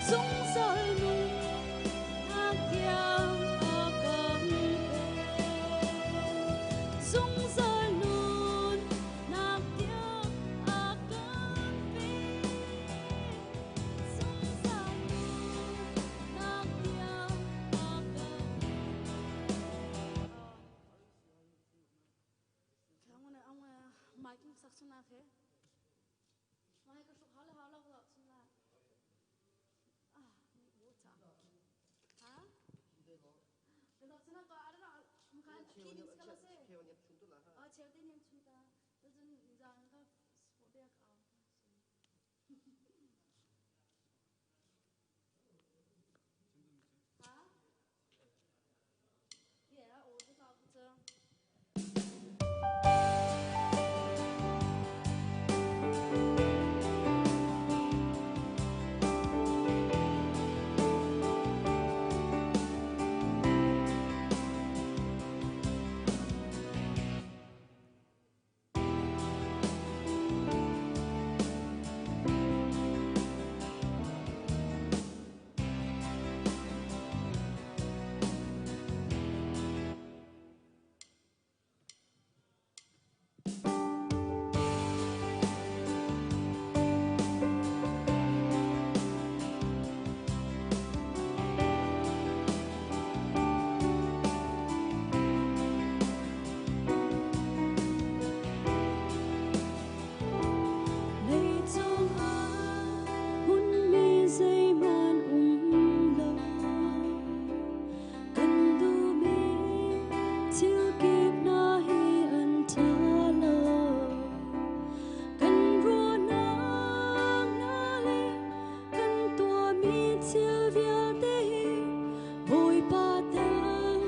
Zungzal nunnak tiang a kan pek. Zungzal nunnak tiang a kan pek. Zungzal nunnak tiang a kan pek. Leicung ah hmunmi zeihmanh um lo. Kan duhmi thil kip hna hi an ṭha lo. Kan ruahnak hna le kan tuahmi thil vialte hi Bawipa tel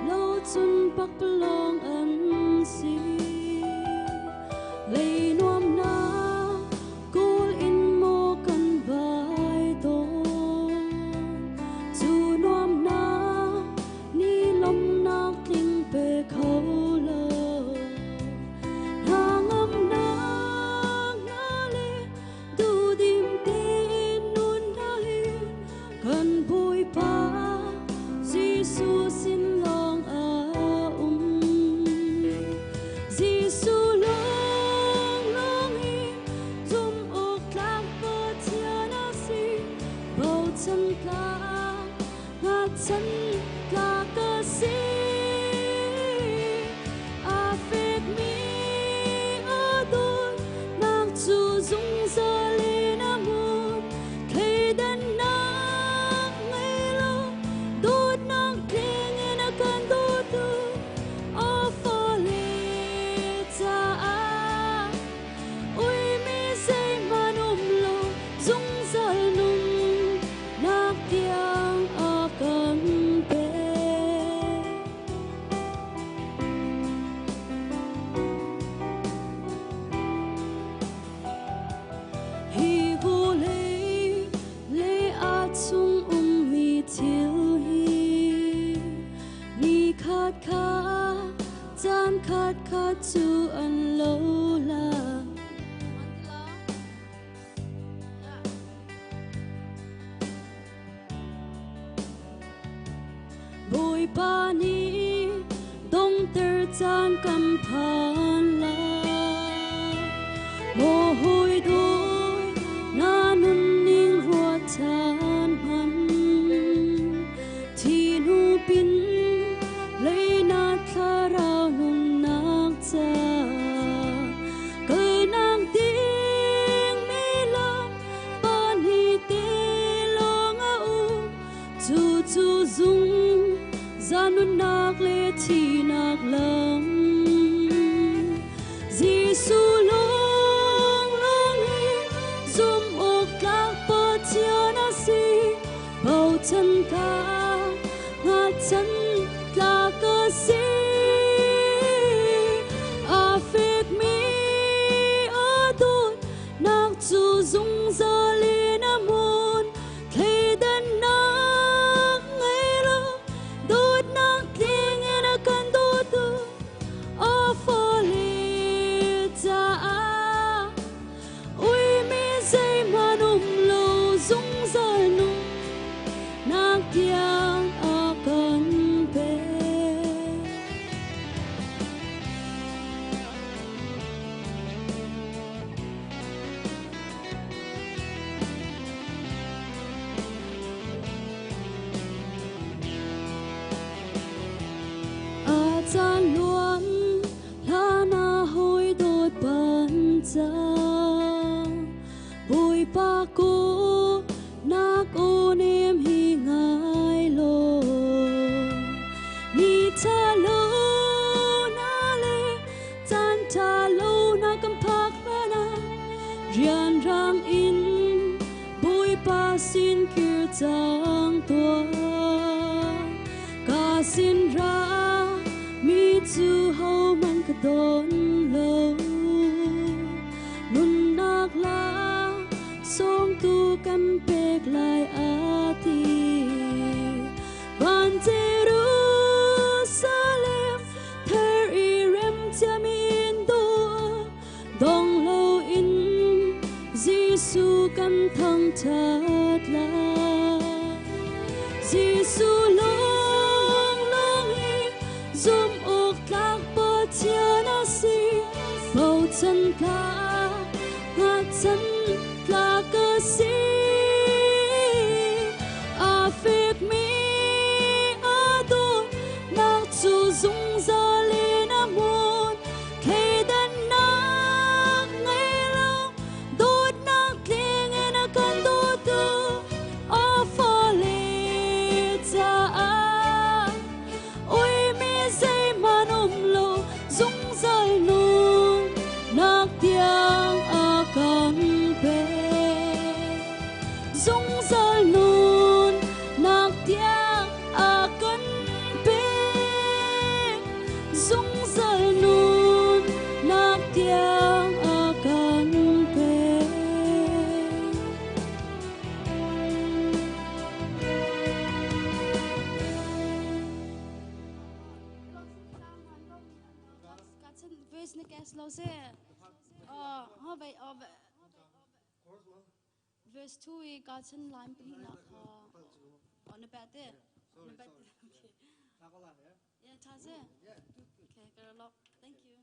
lo cun pakpalawng an si. Lei nuamnak kawl in maw kan vai tawn. Cu nuamnak nih lawmhnak tling pe kho lo. Hnangamnak hna le duhdim tein nun hna hi kan Bawipa Jesuh sin lawng a um. Jesuh lawnglawng hi zumh awk tlak Pathian a si. Bochan tlak, hngatchan tlak a si. A fekmi a dawtnak cu zungzal in a hmun. Thleidannak ngei lo, dawtnak tling in a kan dawtu a fale caah uimi zeihmanh um lo, zungzal nunnak tiang a kan pek. Hi vawlei le a chung ummi thil hi ni khat kha caan khat khat cu an lo la. Bawipa nih dongter caan kan phan lai. Maw hawi dawt na nunning ruat ṭhan hmanh. Thi hnu pin lei na thlarau nunnak ca. Kalnak ding mi lam pahnih te lawng a um. Cu cu zung nunnak le thihnak lam. Jesuh lawnglawng hi zumh awk tlak Pathian a si. Bochan tlak, hngatchan tlak a si. A fekmi a dawtnak cu zungzal in a hmun. Thleidannak ngei lo, dawtnak tling in a kan dawtu a fale caah uimi zeihmanh um lo zungzal nun. Bawipa ko nak aw nem hi ngai law ni tha lo na le caan tha lo na kan phak hlan ah rianrang in Bawipa sin kir cang tuah. Ka sin ra mi cu hohmanh ka dawn lo. Nunnak la sawngtu kan pek lai a ti. Van Jerusalem thar i rem ciami in dawh dong loin Jesuh kan thangṭhat lai. Jesuh lawnglawng hi zumh awk tlak Pathian a si. Bochan tlak, hngatchan tlak a si. A fekmi a dawtnak cu zungzal in a hmun. Thleidannak ngei lo dawtnak tling in a kan dawtu a fale caah uimi zeihmanh um lo zungzal nunnak tiang a kan pek. Zungzal nunnak tiang a kan pek. Zungzal nunnak tiang a kan pek. Verse na kes lo se. Oh, ha vai oh Verse 2 i ka chan line pahnih nak kha. Oh, na pe te. Na pe te. Okay. Yeah, tha se. Okay, ka Thank you.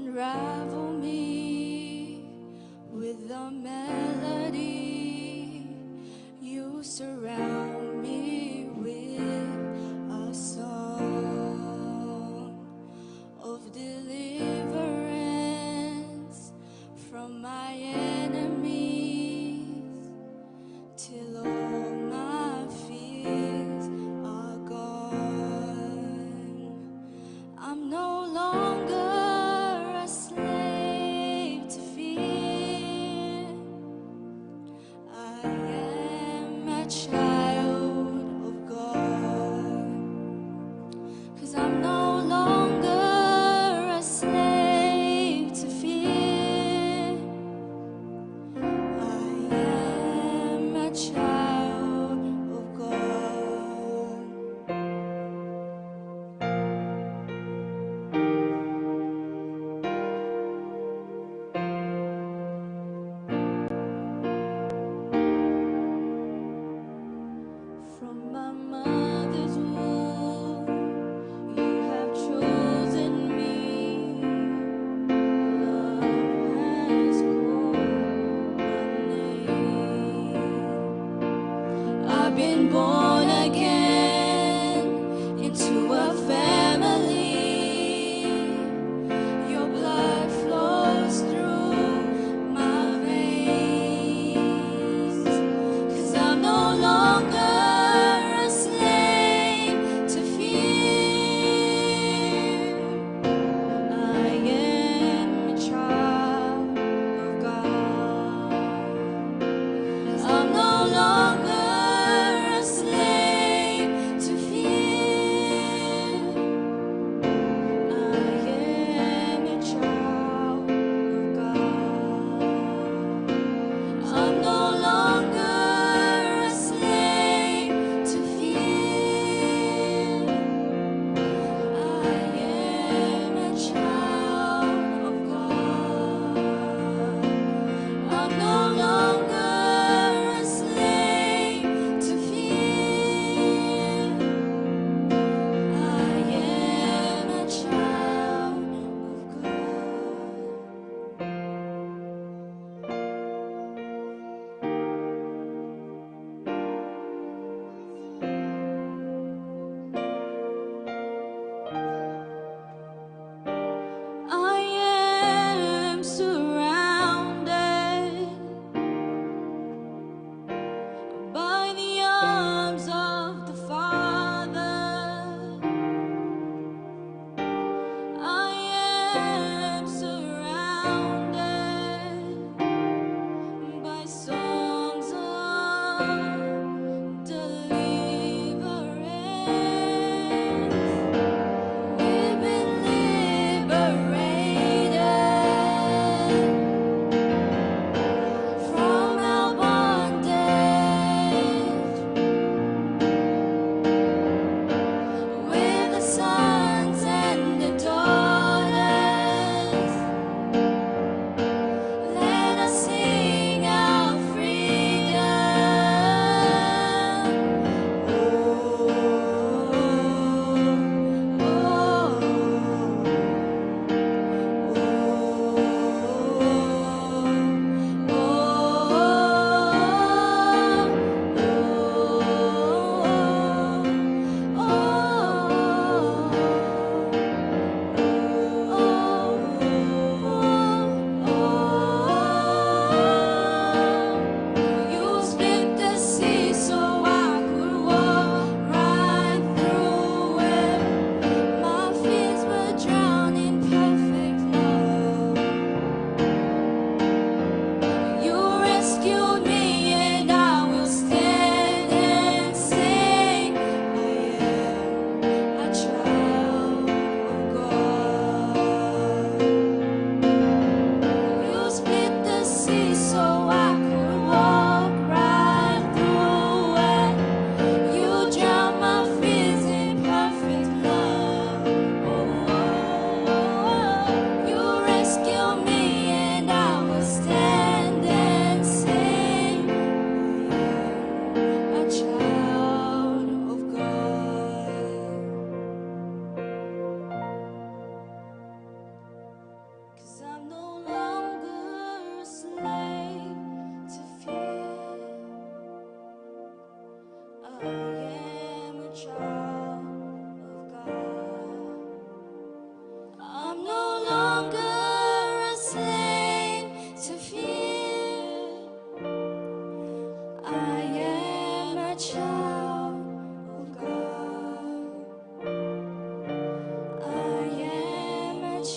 Unravel me with a melody. You surround me with a song of deliverance from my enemies till all my fears are gone. I'm no longer a slave.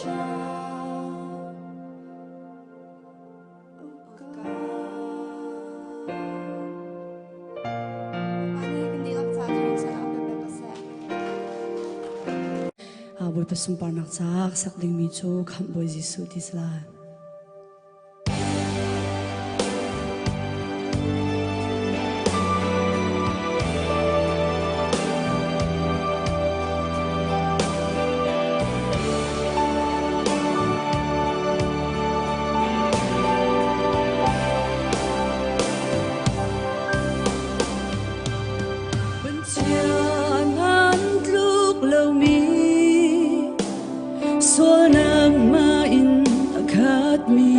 child of God. Bawipa sunparnak caah sak dingmi cu Khamh Bawi Jesuh ti si lai. Pathian an tluk lomi sualnak ma in a khatmi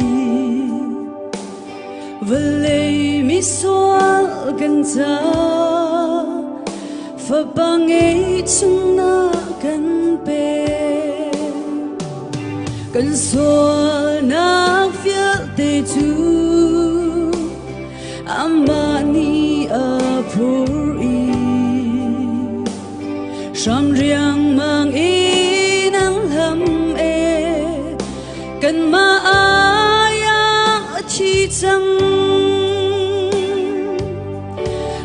vawlei misual kan ca fapa ngeihchun na kan pek. Kan sualnak vialte cu amah nih a phur i hram riangmang in ang hlam e kanmah ai ah a thi cang.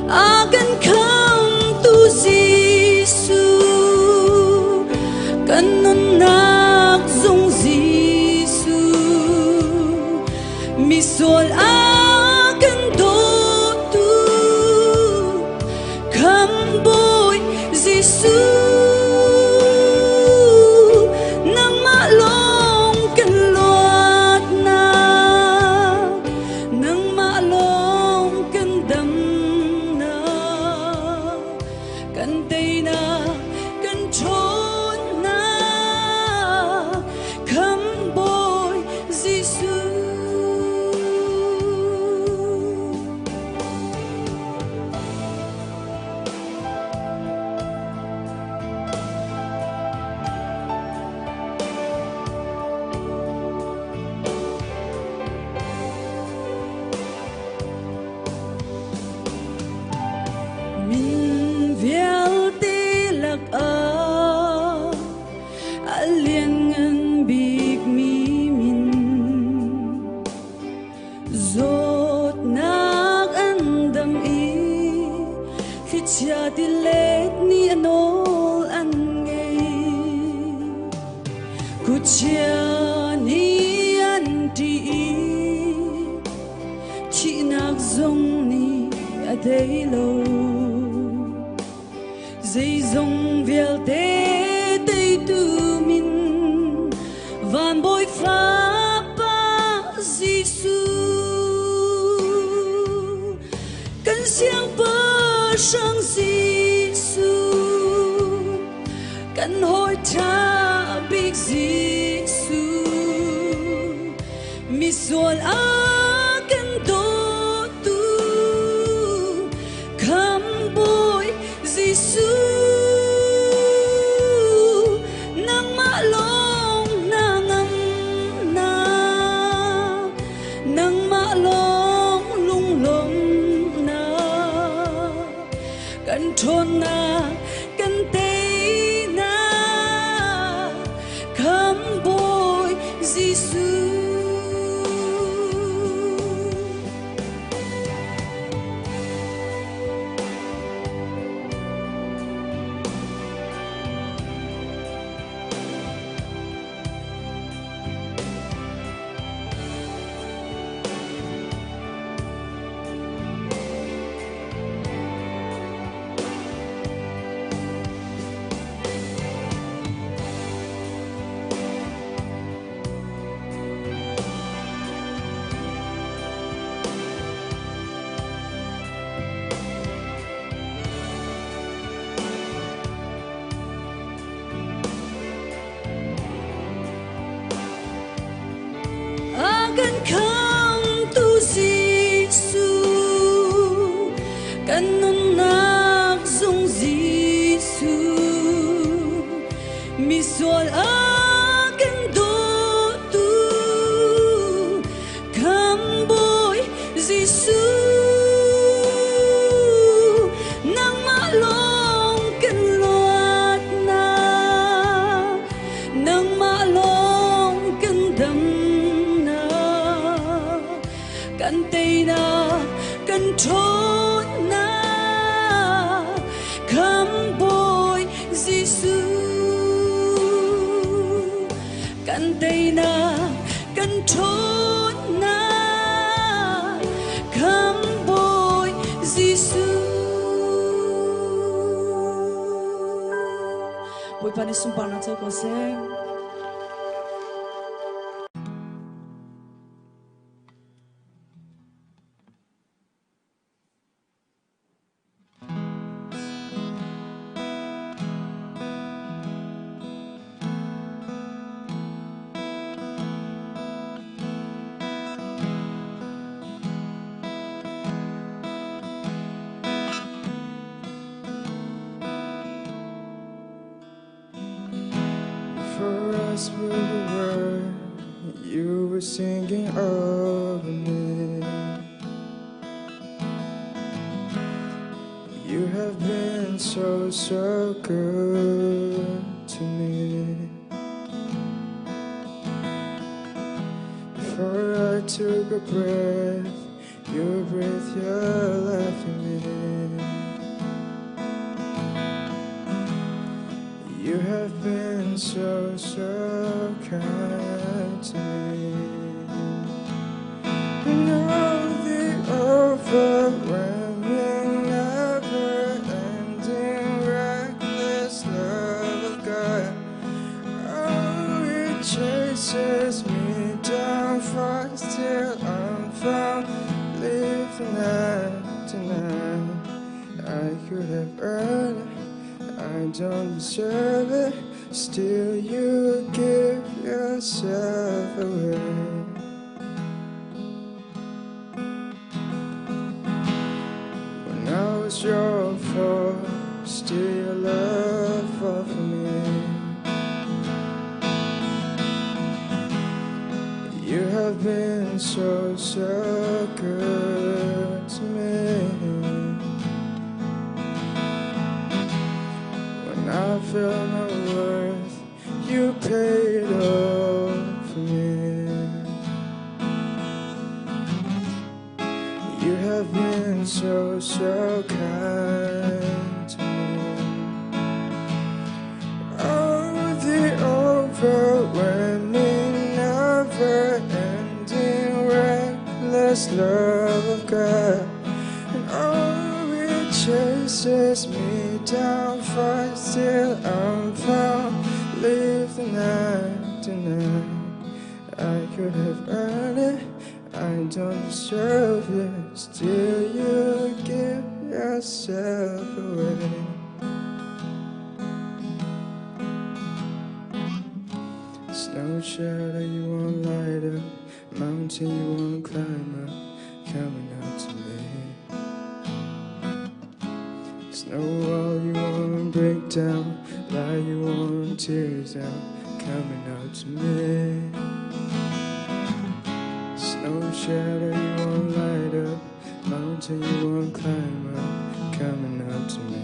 A kan khamtu Jesuh, kan nunnak zung Jesuh, misual a kan dawtu Khamhbawi Jesuh, nangmah lawng kan luatnak, nangmah lawng kan damnak, kan teinak, kan ṭhawnnak, Khamhbawi Jesuh. Min vialte lakah a lianngan bikmi min zawtnak an dam i thlichia tilet nih a nawl an ngei. Khuachia nih an ṭih i thihnak zong nih a tei lo. Zeizong vialte teitu min van Bawi Fapa Jesuh, kan Siangpahrang Jesuh, kan hawi ṭha bik Jesuh, misual a kan dawtu Khamhbawi Jesuh, nangmah lawng na ngam na, nangmah lawng lunglawm na, kan ṭhawnnak kan teinak, Khamhbawi Jesuh. A kan khamtu Jesuh, kan nunnak zung Jesuh, misual a kan dawtu Khamhbawi Jesuh, nangmah lawng kan luatnak, nangmah lawng. Damnak, kan teinak, kan ṭhawnnak, Khamhbawi Jesuh. Kan teinak, kan ṭhawnnak, Khamhbawi Jesuh. Bawipa nih sunparnak co ko seh. For us were the word, you were singing over me. You have been so, so good to me. Before I took a breath, you breathed your life in me. You have been so, so kind to me. And all the overwhelming, never-ending, reckless love of God. Oh, it chases me down, finds till I'm found. Leave the 99. I could have earned it. I don't deserve it. Still, you give yourself away. When I was your foe, still your love fought for me. You have been so, so good to me. When I felt no worth, you paid all for me. You have been so, so kind to me. Oh, the overwhelming, never-ending, reckless love of God. And oh, it chases me down, fights till I'm found. Leave the 99. I could have earned it. I don't deserve it. Still, you give yourself away. There's no shadow you won't light up, mountain you won't climb up, coming up to me. There's no wall you won't break down, lie you won't tear down, coming up to me. There's no shadow you won't light up, mountain you won't climb up, coming up to me.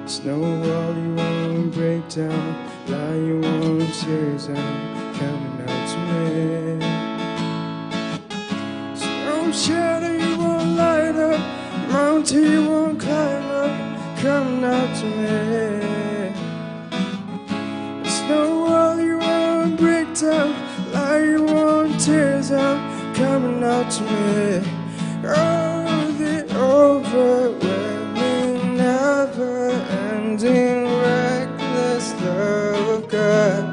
There's no wall you won't break down, lie you won't tear down, coming up to me. There's no shadow you won't light up, mountain you won't climb up, coming up to me. There's no wall you won't break down, lie you won't tear down, coming up to me. Oh, the overwhelming, never-ending, reckless love of God.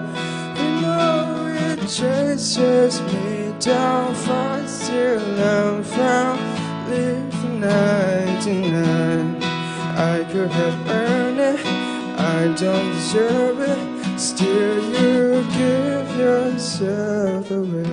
You know it chases me down, finds till I'm found. Leave the 99. I could have earned it. I don't deserve it. Still, you give yourself away.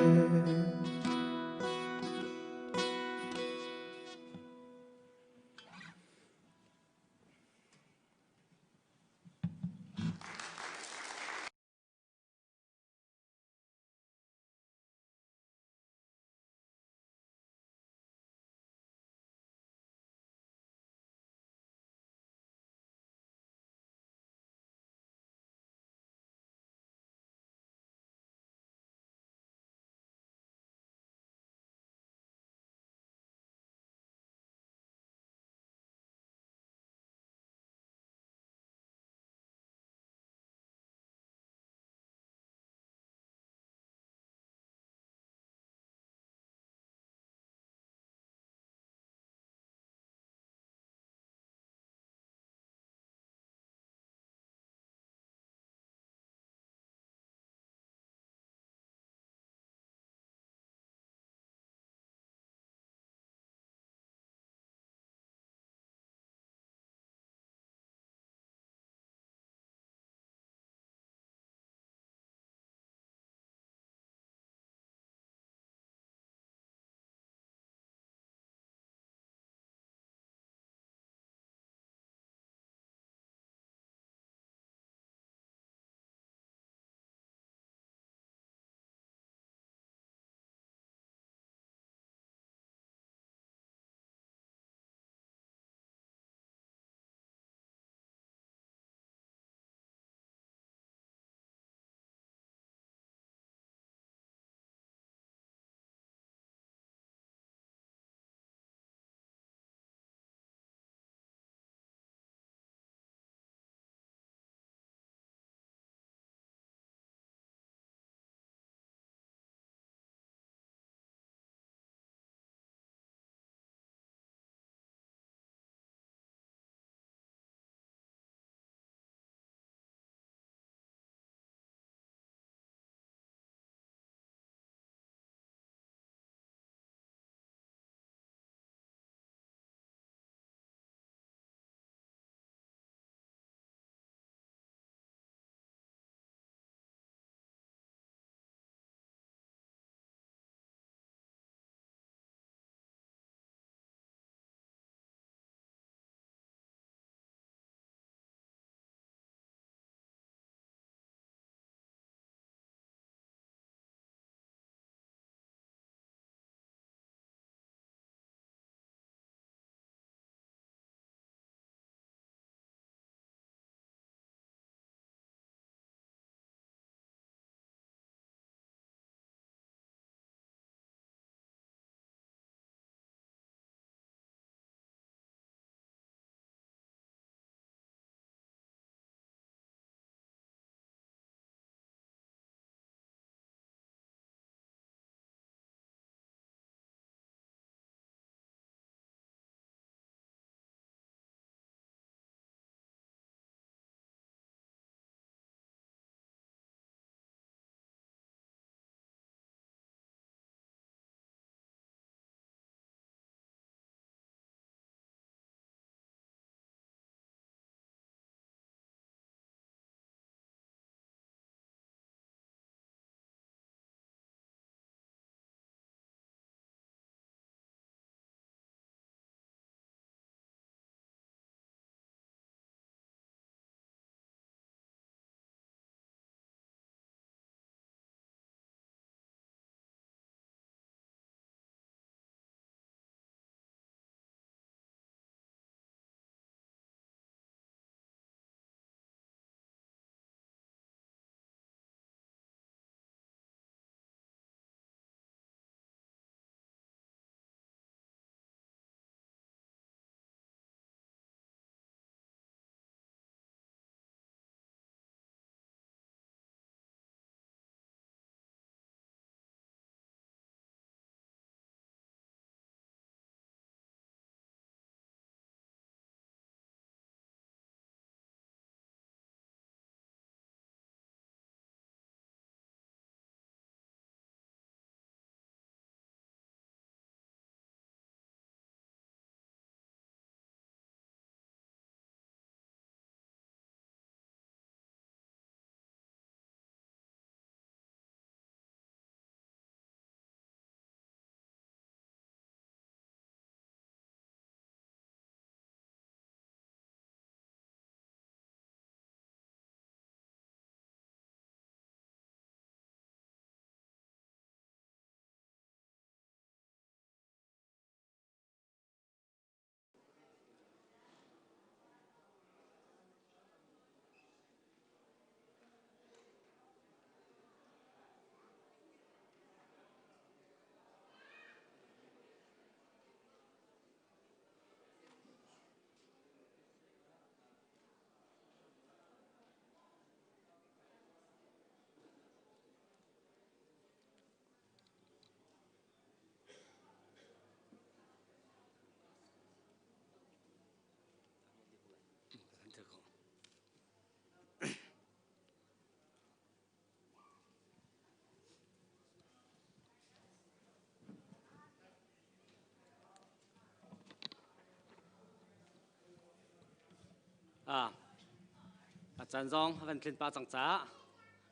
A caan zong a van tlin pah cang caah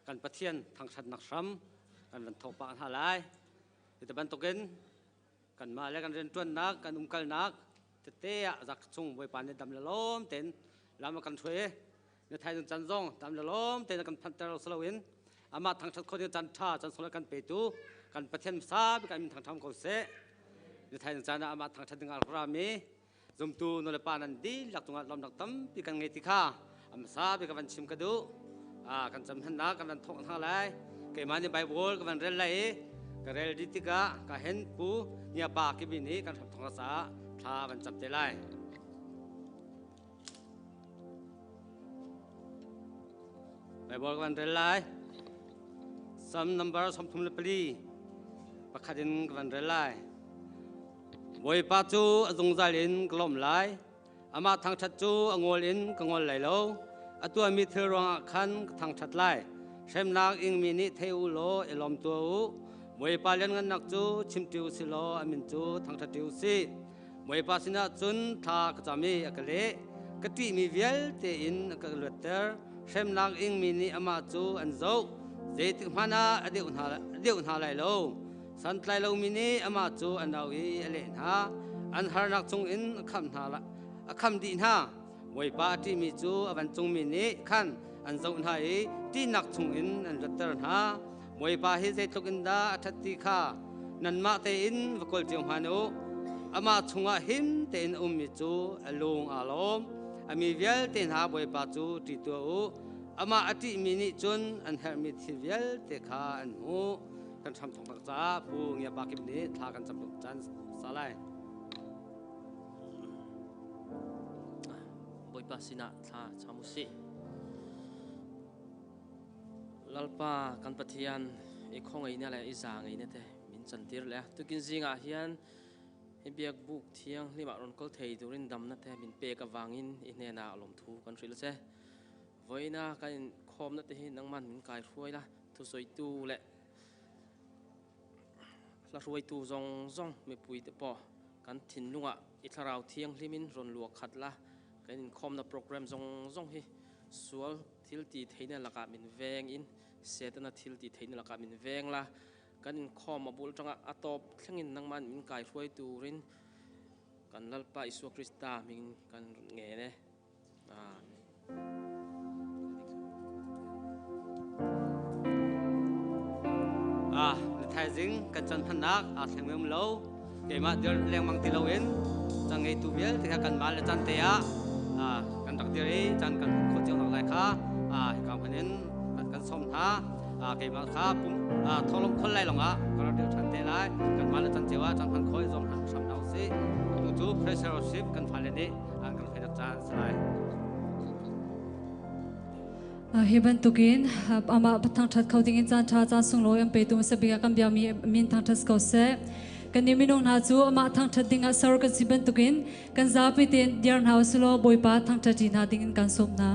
kan Pathian thangṭhatnak hram kan van thawk pah hna lai. Hi bantukin kanmah le kan rianṭuannak, kan umkalnak tete ah zak chung Bawipa nih dam le lawm tein lam a kan hruai i na thaizing caan zong dam le lawm tein a kan phanhter lo siloin amah thangṭhat kho ding caan ṭha caan sung le kan petu kan Pathian hmasa bik ah min thangṭham ko seh. Na thaizing caan ah amah thangṭhat ding ah a rak rami zumtu nulepa nan dihlak cungah lawmnak tampi kan ngei ti kha a hmasa bik ka van chim ka duh. Kan cam hmannak kan van thawk hna lai. Keimah nih Bible ka van rel lai i ka rel dih tikah ka hen pu nia pa kimi nih kan hram thawng caah thla van cam te lai. Bible ka van rel lai. Psalm number 34 pakhat in ka van rel lai. Bawipa cu a zungzal in ka lawmh lai. Amah thangṭhat cu a ngol in ka ngol lai lo. A tuahmi thil ruangah khan ka thangṭhat lai. Hremnak ingmi nih thei u law i lawm tuah u. Bawipa lianngannak cu chimṭi u si law a min cu thangṭhat u sih. Bawipa sinah cun thla ka cam i a ka leh. Ka ṭihmi vialte in a ka luatter. Hremnak ingmi nih amah cu an zoh. Zeitik hmanh ah a deuh hna lai lo. Santlai lomi nih amah cu an au i a leh hna. An harnak chungin a khamh hna a kham dih hna. Bawipa a ṭihmi cu a vancungmi nih khan an zoh hna i ṭihnak chungin an luatter hna. Bawipa hi zeitluk in dah a ṭhat ti kha nanmah tein va kawl cio hmanh u. Amah chungah him tein a ummi cu a lung aa lawm. A mi vialte hna Bawipa cu ṭih tuah u. Amah a ṭihmi nih cun an herhmi thil vialte kha an hmuh. Kan hram thawk tak caah Pu Ngia Pa Kim nih thla kan cam caan sa lai. Bawipa sinah thla cham u sih. Lalpa kan Pathian i khongai na le i za ngai na te min chantir le tukin zingah hian hi biak buk thiang hlima ron kol thei turin dam na te min pek awangin i hnena lom thu kan hril che voina kan in khom na te hi nangman min kai hruai la thusawitu le hla hruaitu zong zong mipui te pawh kan thinlungah i thlarau thianghlim in rawn luak khat la kan inkhawmna program zong zong hi sual thil ti theina lakah min veng in setana thil ti theina lakah min veng la kan inkhawm a bul tanga a tawp thlengin nangman min kai hruai turin kan Lalpa Isua Krista min kan ngen e. Ah, na thaizing kan chan hmannak aa thleng mem lo. Keimah dir lengmang ti loin cang ngeitu vialte kha kan mal le caan te ah kan rak dir i caan kan hman khawh cio nak lai kha hika hman in kan sawm hna. Keimah kha pum tholom khol lai longah ka rak dir ṭhan te lai. Kan mal le caan cio ah caan hman khawh i zuam hram hna usih. Tu cu pressure kan fale nih an kan hruainak caan a si lai. Hi bantukin amah thangṭhat kho dingin caan ṭha caan sunglawi an petu hmasa kan biami min thangṭhat ko seh. Kan nih minung hna cu amah thangṭhat dingah ser kan si bantukin kan zapi tein diar hna usilaw Bawipa thangṭhat ṭi hna dingin kan sawm hna.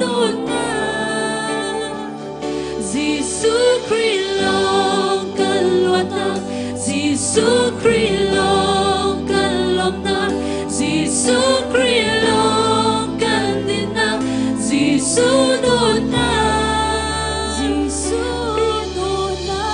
dawtnak. Jesuh Khrih lawng kan luatnak, Jesuh Khrih lawng kan lawmhnak, Jesuh Khrih lawng kan dinnak, Jesuh dawtnak, Jesuh dawtnak.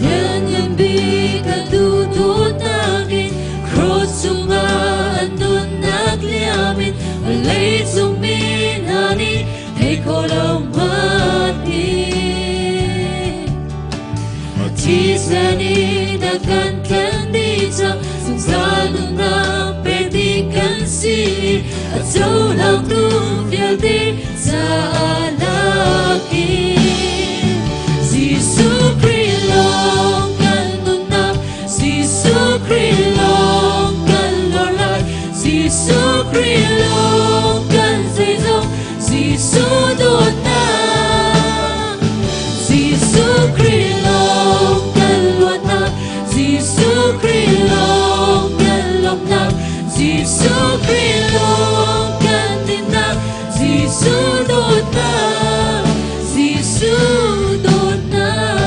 Lianngan bik a duhdawtnak in cross cungah an nunnak liam in vawleicung mi hna nih thei khawh lo hmanh in a thisen in a kan tlen dih cang, zungzal nunnak pek dih kan si i a cohlangtu vialte caah lakin. Jesuh Khrih lawng kan nunnak, Jesuh Khrih lawng kan lor lai, Jesuh Khrih lawng kan zeizong, Jesuh dawtnak. Jesuh Khrih lawng kan luatnak, Jesuh Khrih lawng kan lawmhnak, Jesuh Khrih lawng kan dinnak, Jesuh dawtnak, Jesuh dawtnak.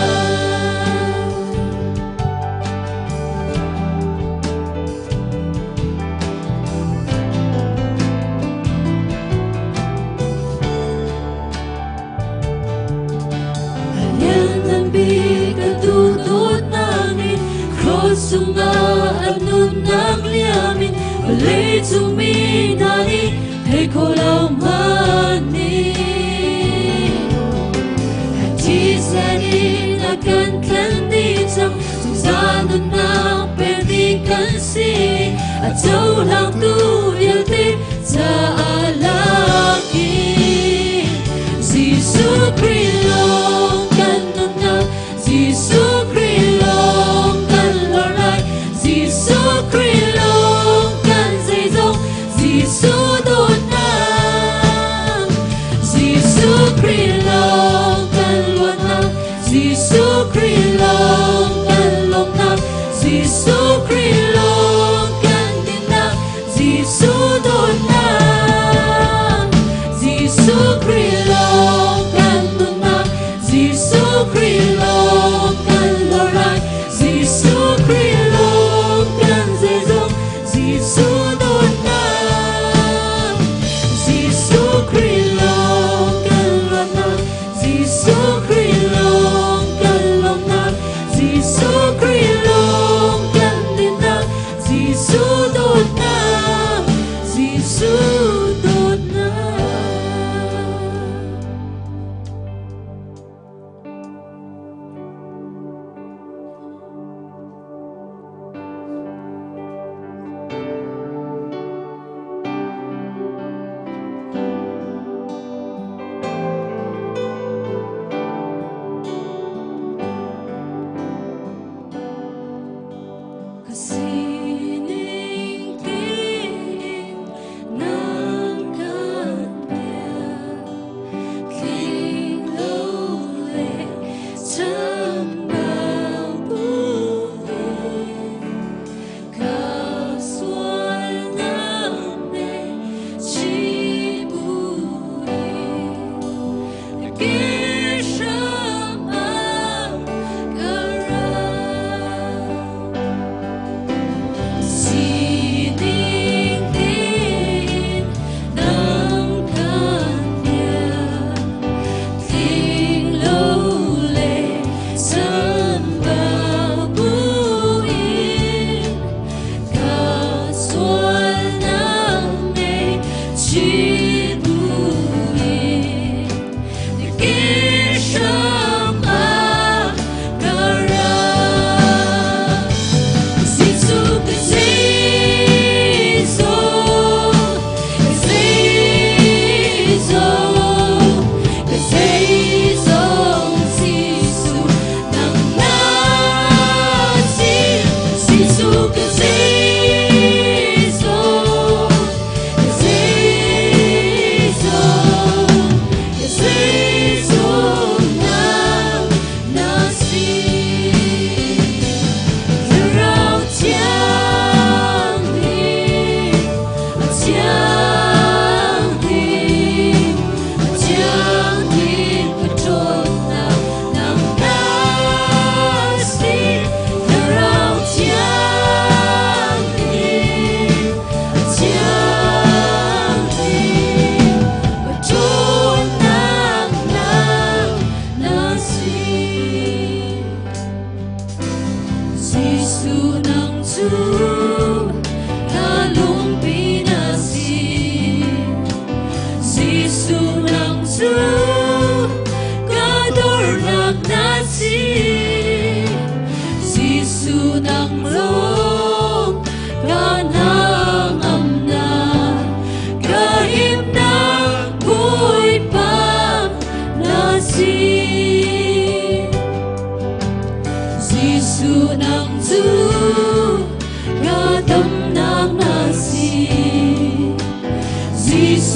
Lianngan bik a duhdawtnak in cross cungah a nunnak liam in vawleicung mi hna nih thei khawh lo hmanh in a thisen in a kan tlen dih cang, zungzal nunnak pek dih kan si, a cohlangtu vialte caah lakin. Jesuh Khrih lawng kan nunnak, Jesuh Khrih lawng kan lor lai, Jesuh Khrih lawng kan zeizong, Jesuh dawtnak. Jesuh Khrih lawng kan luatnak, Jesuh Khrih lawng kan lawmhnak, Jesuh Khrih lawng kan dinnak, Jesuh dawtnak. Jesuh Khrih lawng kan nunnak, Jesuh Khrih lawng kan lor lai, Jesuh Khrih lawng kan zeizong, Jesuh dawtnak.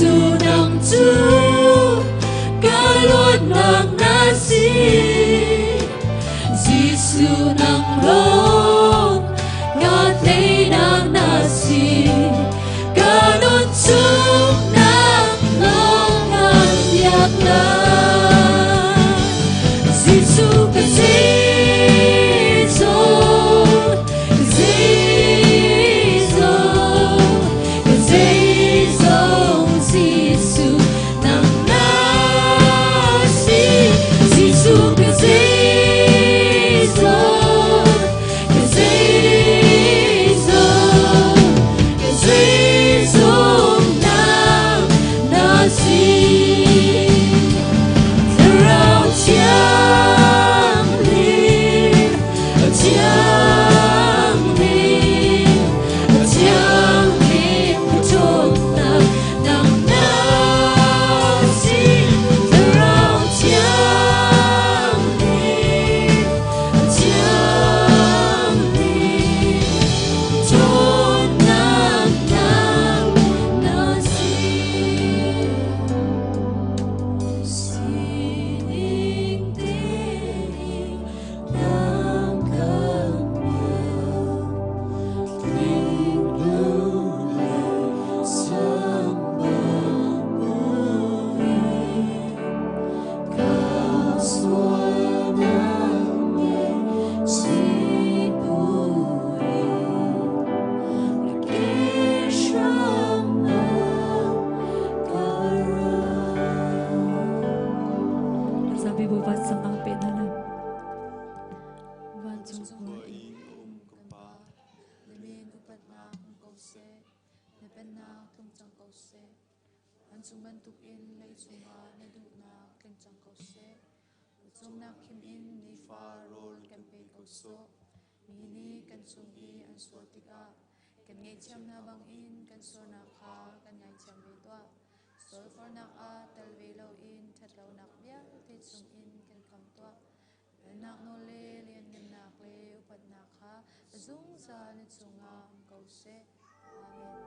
Jesuh nang cu ka luatnak na si. Jesuh nang lawng ka teinak na si. Ka nun chung nang lawng kan biak lai. Jesuh ka zeizong, ka zeizong, ka zeizong, Jesuh nang na si. Jesuh ka zeizong, ka zeizong, ka zeizong nang na si. Thlarau Thianghlim, Thianghlim, Thianghlim, ṭhawnnak nang na si. Thlarau Thianghlim, Thianghlim, ṭhawnnak nang na si. Sining tein nang kan biak, tling lo le sang bangin, ka sualnak ngaihchih buin, na ke hram ah ka ra. Zapi Bawipa samang pe hna lai. Vancung khua i a um kan Pa, na min upatnak um ko seh, na pennak tlung cang ko seh. Vancung bantukin leicung ah na duhnak tling cang ko seh. Pawcawmnak khim in nifa rawl kan pe ko sawh. Mi nih kan cung i an sual tikah kan ngaihthiam hna bangin kan sualnak kha kan ngaithiam ve tuah. Sualfornak ah tel ve loin ṭhatlonak vialte chungin kan kham tuah. Pennak nawl le lianhngannak le upatnak kha zungzal na cungah um ko seh. Amen.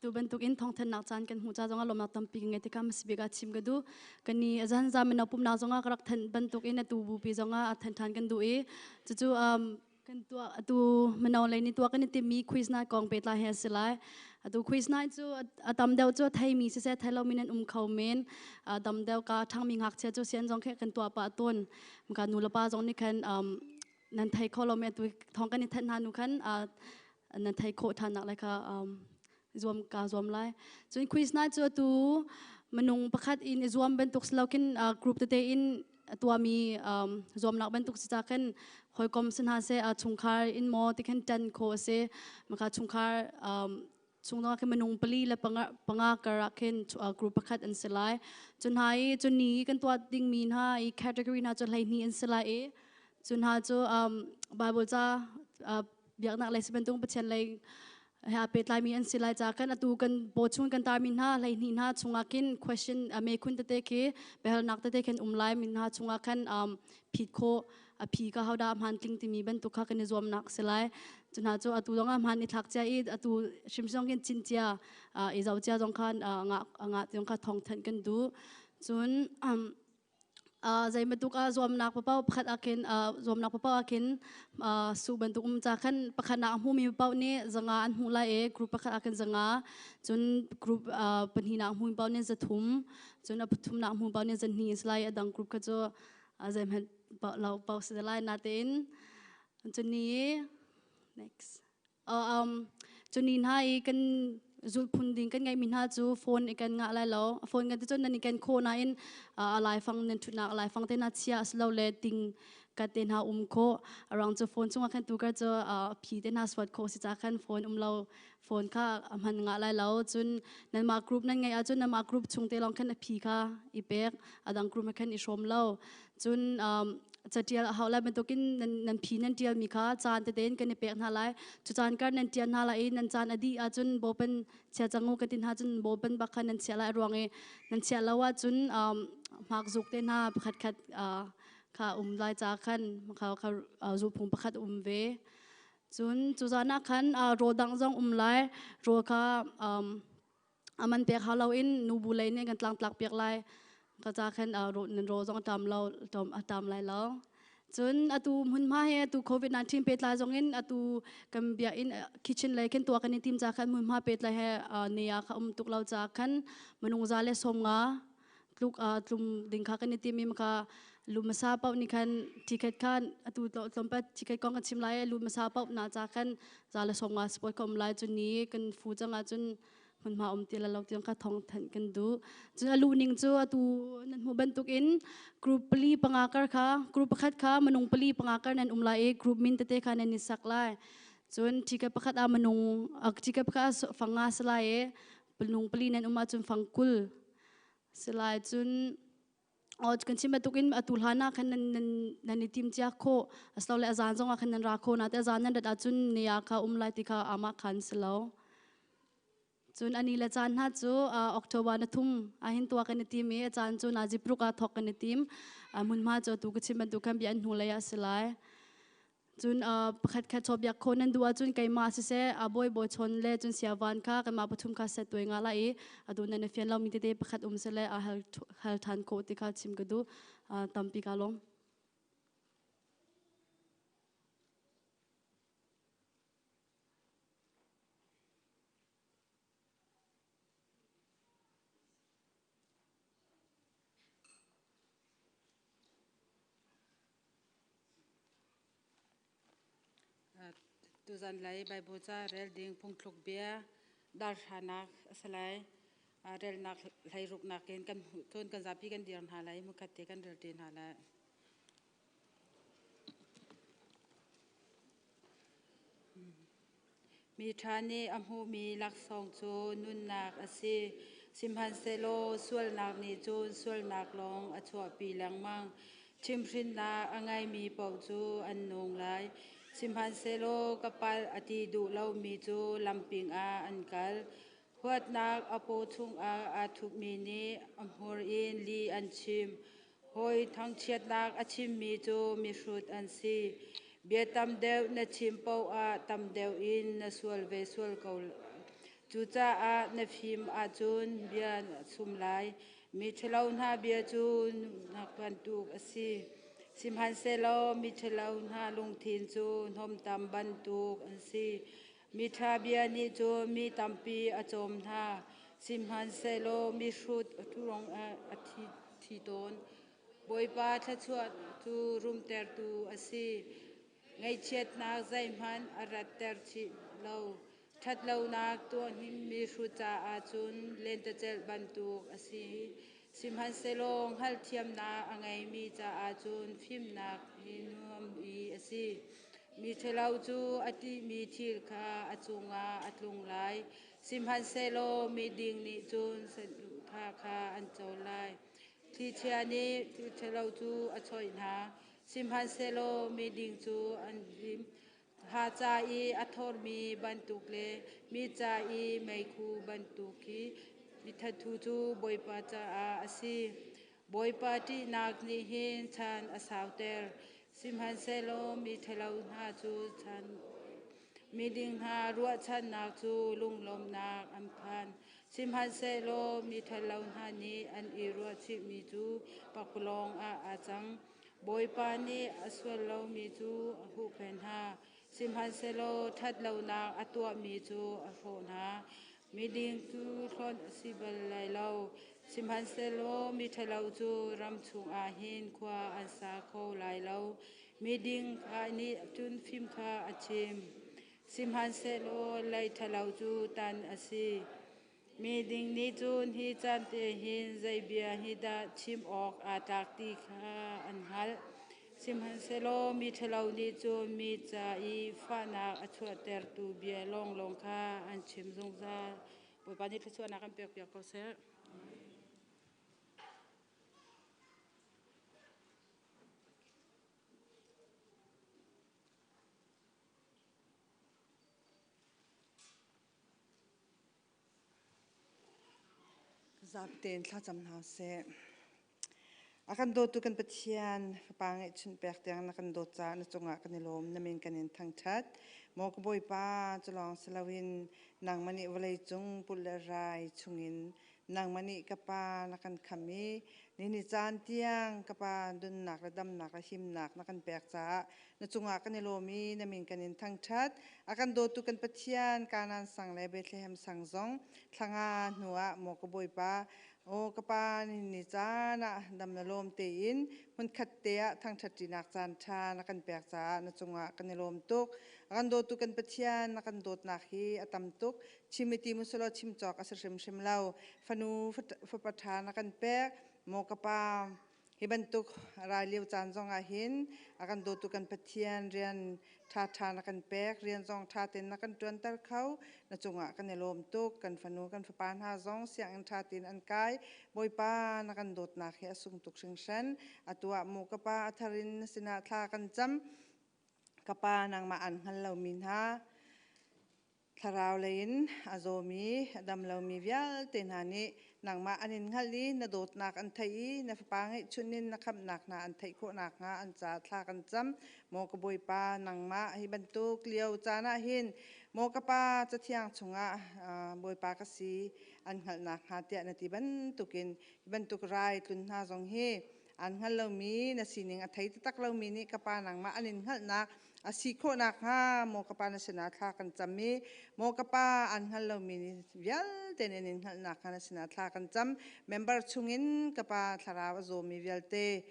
Tu bantukin thawngthanhnak caan kan hmuh ca zongah lawmnak tampi ka ngei tikah hmasabik ah chim ka duh. Kan i azan za mino pumnak zongah ka rak thanh bantukin atu bupi zongah a thanh ṭhan kan duh i cucu kan tuah atu mino lei nih tuah kan i timmi quiz night kong pehtlai he a si lai. Atu quiz night cu a tam deuh cu a theimi siseh thei lomi nan um kho men. Tam deuh ka ṭhangmi ngakchia cu sian zong khi kan tuah pah tawn. Ka nu le pa zong nih khan nan thei kho lo mi atu thawng kan i thanh hna nu khan nan thei khawh ṭhan nak lai kha zuam ka zuam lai. Cun quiz night cu atu minung pakhat in i zuam bantuk si lo khin group tete in tuahmi zuamnak bantuk si ca khin hawikom si hna seh chungkhar in maw ti khin ṭan khawh a si. Maka chungkhar chung ah khin minung pali le panga kar ah khin group pakhat an si lai. Cu hna i cu ni kan tuah dingmi hna i category hna cu 12 an si lai i cu hna cu Bible ca biaknak lei si bantuk Pathian lei he aa pehtlaimi an si lai ca kan atu kan paw chung kan tarmi hna 12 hna chungah khin question mekhun tete khi biahalnak tete khin um lai mi hna chungah khan phit khawh a phi ka hodah hmaan tling timi bantuk kha kan i zuamnak si lai. Cu hna cu atu zong ah hmaan i thlak cia i atu hrimhrim khin cin cia i zo cia zong khan ngah zong kha thawng thanh kan duh. Cun zei bantuk ah zuamnak paoh pakhat ah khin zuamnak paoh ah khin su bantuk um ca khan pakhat nak a hmumi paoh nih 500 an hmuh lai i group pakhat ah khin 500, cun group pahnih nak hmumi paoh nih 300, cun a pathum nak hmumi paoh nih 200 si lai. A dang group kha cu zeihmanh lo paoh si lai. Natein cun ni next cun ni hna i kan zulhphun ding kan ngeihmi hna cu phone i kan ngah lai lo. Phone kan ti cun nan i ken khawh nain a laifang nan ṭhutnak a laifang te hna chia a si lo le ting ka te hna um khawh a ruang cu phone chungah khan tukar cu phi te hna suat khawh si ca khan phone um lo phone kha a hman ngah lai lo. Cun nanmah group nan ngeih ahcun nanmah group chung te lawng khan a phi kha i pek, a dang group khan i hrawm lo. Cun catial a hau lai bantukin nan phi nan tialmi kha caan tete in kan i pek hna lai. Cu caan kar nan tial hna lai i nan caan a dih ahcun bawpen chia cangu ka ti hna cun bawpen bak kha nan chiah lai. Ruang i nan chiah lo ahcun hmak zuk te hna pakhat khat kha um lai ca khan kha zulphung pakhat um ve. Cun cu zan ah khan rawl dang zong um lai. Rawl kha aman pek hau loin nubu lei nih kan tlangtlak piak lai ka ca khan nan rawl zong tam lo a tam lai lo. Cun atu hmunhma he atu COVID-19 pehtlai zong in atu kan bia in kitchen lei khin tuah kan i tim ca khan hmunhma pehtlai he ne ah kha um tuk lo ca khan minung 150 tluk tlum ding kha kan i tim i maka lumasa paoh nih khan ticket khan atu tlawmpal ticket kong kan chim lai. Lumasa paoh na ca khan 150 sport ka um lai. Cun ni kan fu cang ahcun hmunhma um ti lo tiang kha thong thanh kan duh. Cun a luh ning cu atu nan hmuh bantuk in group pali panga kar kha group pakhat kha minung pali panga kar nan um lai i group min tete kha nan i sak lai. Cun ticket pakhat ah minung ticket pakhat ah 5,000 si lai i minung pali nan um ahcun 20,000 si lai. Cun kan chim bantukin atu hlan ah khan nan i tim cia khawh asilole a zan zongah khan nan ra kho na te. A zan nan rat ahcun ni ah kha um lai ti kha amah khan si lo. Cun ani le caan hna cu October na thum ahin tua kan i tim i a caan cu nazi pruk ah thok kan i tim. Hmunhma cu atu ka chim bantuk khan bia an hnu lei ah si lai. Cun pakhat khat chawbiak kho nan duh ahcun keimah siseh bawi bawi chawn le cun siavan kha kanmah pathum kha set tuai nga lai i atu nan i fian lomi tete pakhat um sile hal ṭhan khawh ti kha chim ka duh. Tampi ka lawm. Tuzan lei Bible ca rel ding phungthluk bia dar hranak a si lai. Relnak 16nak in kan hmuh thun kan zapi kan dir hna lai mukhat te kan rel te hna lai. Mi ṭha nih a hmuhmi laksawng cu nunnak a si, sihmanhsehlaw sualnak nih cun sualnak lawng a chuahpi lengmang. Chimhhrinnak a ngaimi paoh cu an nung lai, sihmanhsehlaw ka palh a ti duh lomi cu lamping ah an kal. Huatnak a paw chungah aa thupmi nih a hmur in lih an chim. Hawi thangchiatnak a chimmi cu mihrut an si. Bia tam deuh na chim paoh ah tam deuh in na sual ve sual ko. Cucaah na fim ahcun bia na sum lai. Miṭhalo hna bia cu nunak bantuk a si. Sihmanhsehlaw miṭhalo hna lungthin cu hnawmtam bantuk an si. Miṭha bia nih cun mi tampi a cawm hna, sihmanhsehlaw mihrut ruangah a thi tawn. Bawipa thluachuah cu rumtertu a si, ngaihchiatnak zeihmanh a ratter chih lo. Ṭhatlonak tuahning mihrut caah cun lentecelh bantuk a si, sihmanhsehlaw hngalhthiamnak a ngeimi caah cun fimnak hi nuam i a si. Miṭhalo cu a ṭihmi thil kha a cungah a tlung lai, sihmanhsehlaw miding nih cun saduhthah kha an co lai. Thlichia nih ṭhalo cu a choih hna, sihmanhsehlaw miding cu an him. Ha ca i a thormi bantuk le mi ca i meikhu bantuk khi mithathu cu Bawipa caah a si. Bawipa ṭihnak nih hin chan a sauter, sihmanhsehlaw mi ṭhalo hna cu chan miding hna ruahchannak cu lunglawmhnak an phan. Sihmanhsehlaw mi ṭhalo hna nih an i ruahchihmi cu pakpalawng ah aa cang. Bawipa nih a sual lomi cu a huhphenh hna, sihmanhsehlaw ṭhat lonak a tuahmi cu a hrawh hna. Miding cu hlonh a si bal lai lo, sihmanhsehlaw miṭhalo cu ram chungah hin khua an sa kho lai lo. Miding kha nih cun fim kha a chim, sihmanhsehlaw lei ṭhalo cu tan a si. Miding nih cun hi caan te hin zei bia hi dah chim awk aa tlak ti kha an hngalh. Sihmanhsehlaw miṭhalo nih cun mi ca i fahnak a chuahtertu bia lawnglawng kha an chim zungzal. Bawipa nih thluachuahnak kan pekpiak ko seh. Zapi tein thlacam hna seh. A kan dawtu kan Pathian, Fapa ngeihchunh pek tiang na kan dawt caah na cungah kan i lawm, na min kan in thangṭhat. Maw ka Bawipa, cu lawng si loin nangmah nih vawlei cung pul le rai chungin nangmah nih ka Pa na kan kham i ni ni caan tiang ka Pa nunnak le damnak le himnak na kan pek caah na cungah kan i lawm i na min kan in thangṭhat. A kan dawtu kan Pathian, Kanaan sang le Bethlehem sang zong thlanga hnu ah maw ka Bawipa, aw ka Pa, nihin ni caan ah dam na lawm tein hmunkhat te ah thangṭhatṭinak caan ṭha na kan pek caah na cungah kan i lawm tuk. A kan dawtu kan Pathian, na kan dawtnak hi a tam tuk. Chim i ti mu selaw chim cawk a si hrimhrim lo. Fanu fapa ṭha na kan pek, maw ka Pa, Hi bantuk rai lio caan zong ah hin a kan dawtu kan Pathian rian ṭhaṭha na kan pek, rian zong ṭha tein na kan ṭuanter kho. Na cungah kan i lawm tuk. Kan fanu kan fapa hna zong sianginn ṭha tein an kai. Bawipa na kan dawtnak hi a sung tuk hringhran. Atu ah mu ka pa a thar in na sinah thla kan cam. Ka pa nangmah an hngal lomi hna Thlarau lei in a zawmi, a dam lomi vialte hna nih nangmah an in hngalh i na dawtnak an theih i na fapa ngeihchun in na khamhnak hna an theih khawh nakhnga an ca thla kan cam. Maw ka Bawipa, nangmah hi bantuk lio caan ah hin maw ka Pa Cathiang chungah Bawipa ka si an hngalh nakhnga tiah na ti bantukin hi bantuk rai tlun hna zong hi an hngal lomi na sining a thei taktak lomi nih ka Pa nangmah an in hngalhnak a si khawh nakhnga maw ka pa na sinah thla kan cam i maw ka pa an hngal lomi vialte nih an in hngalh nakhnga na sinah thla kan cam. Member chungin ka pa thlarau a zawmi vialte,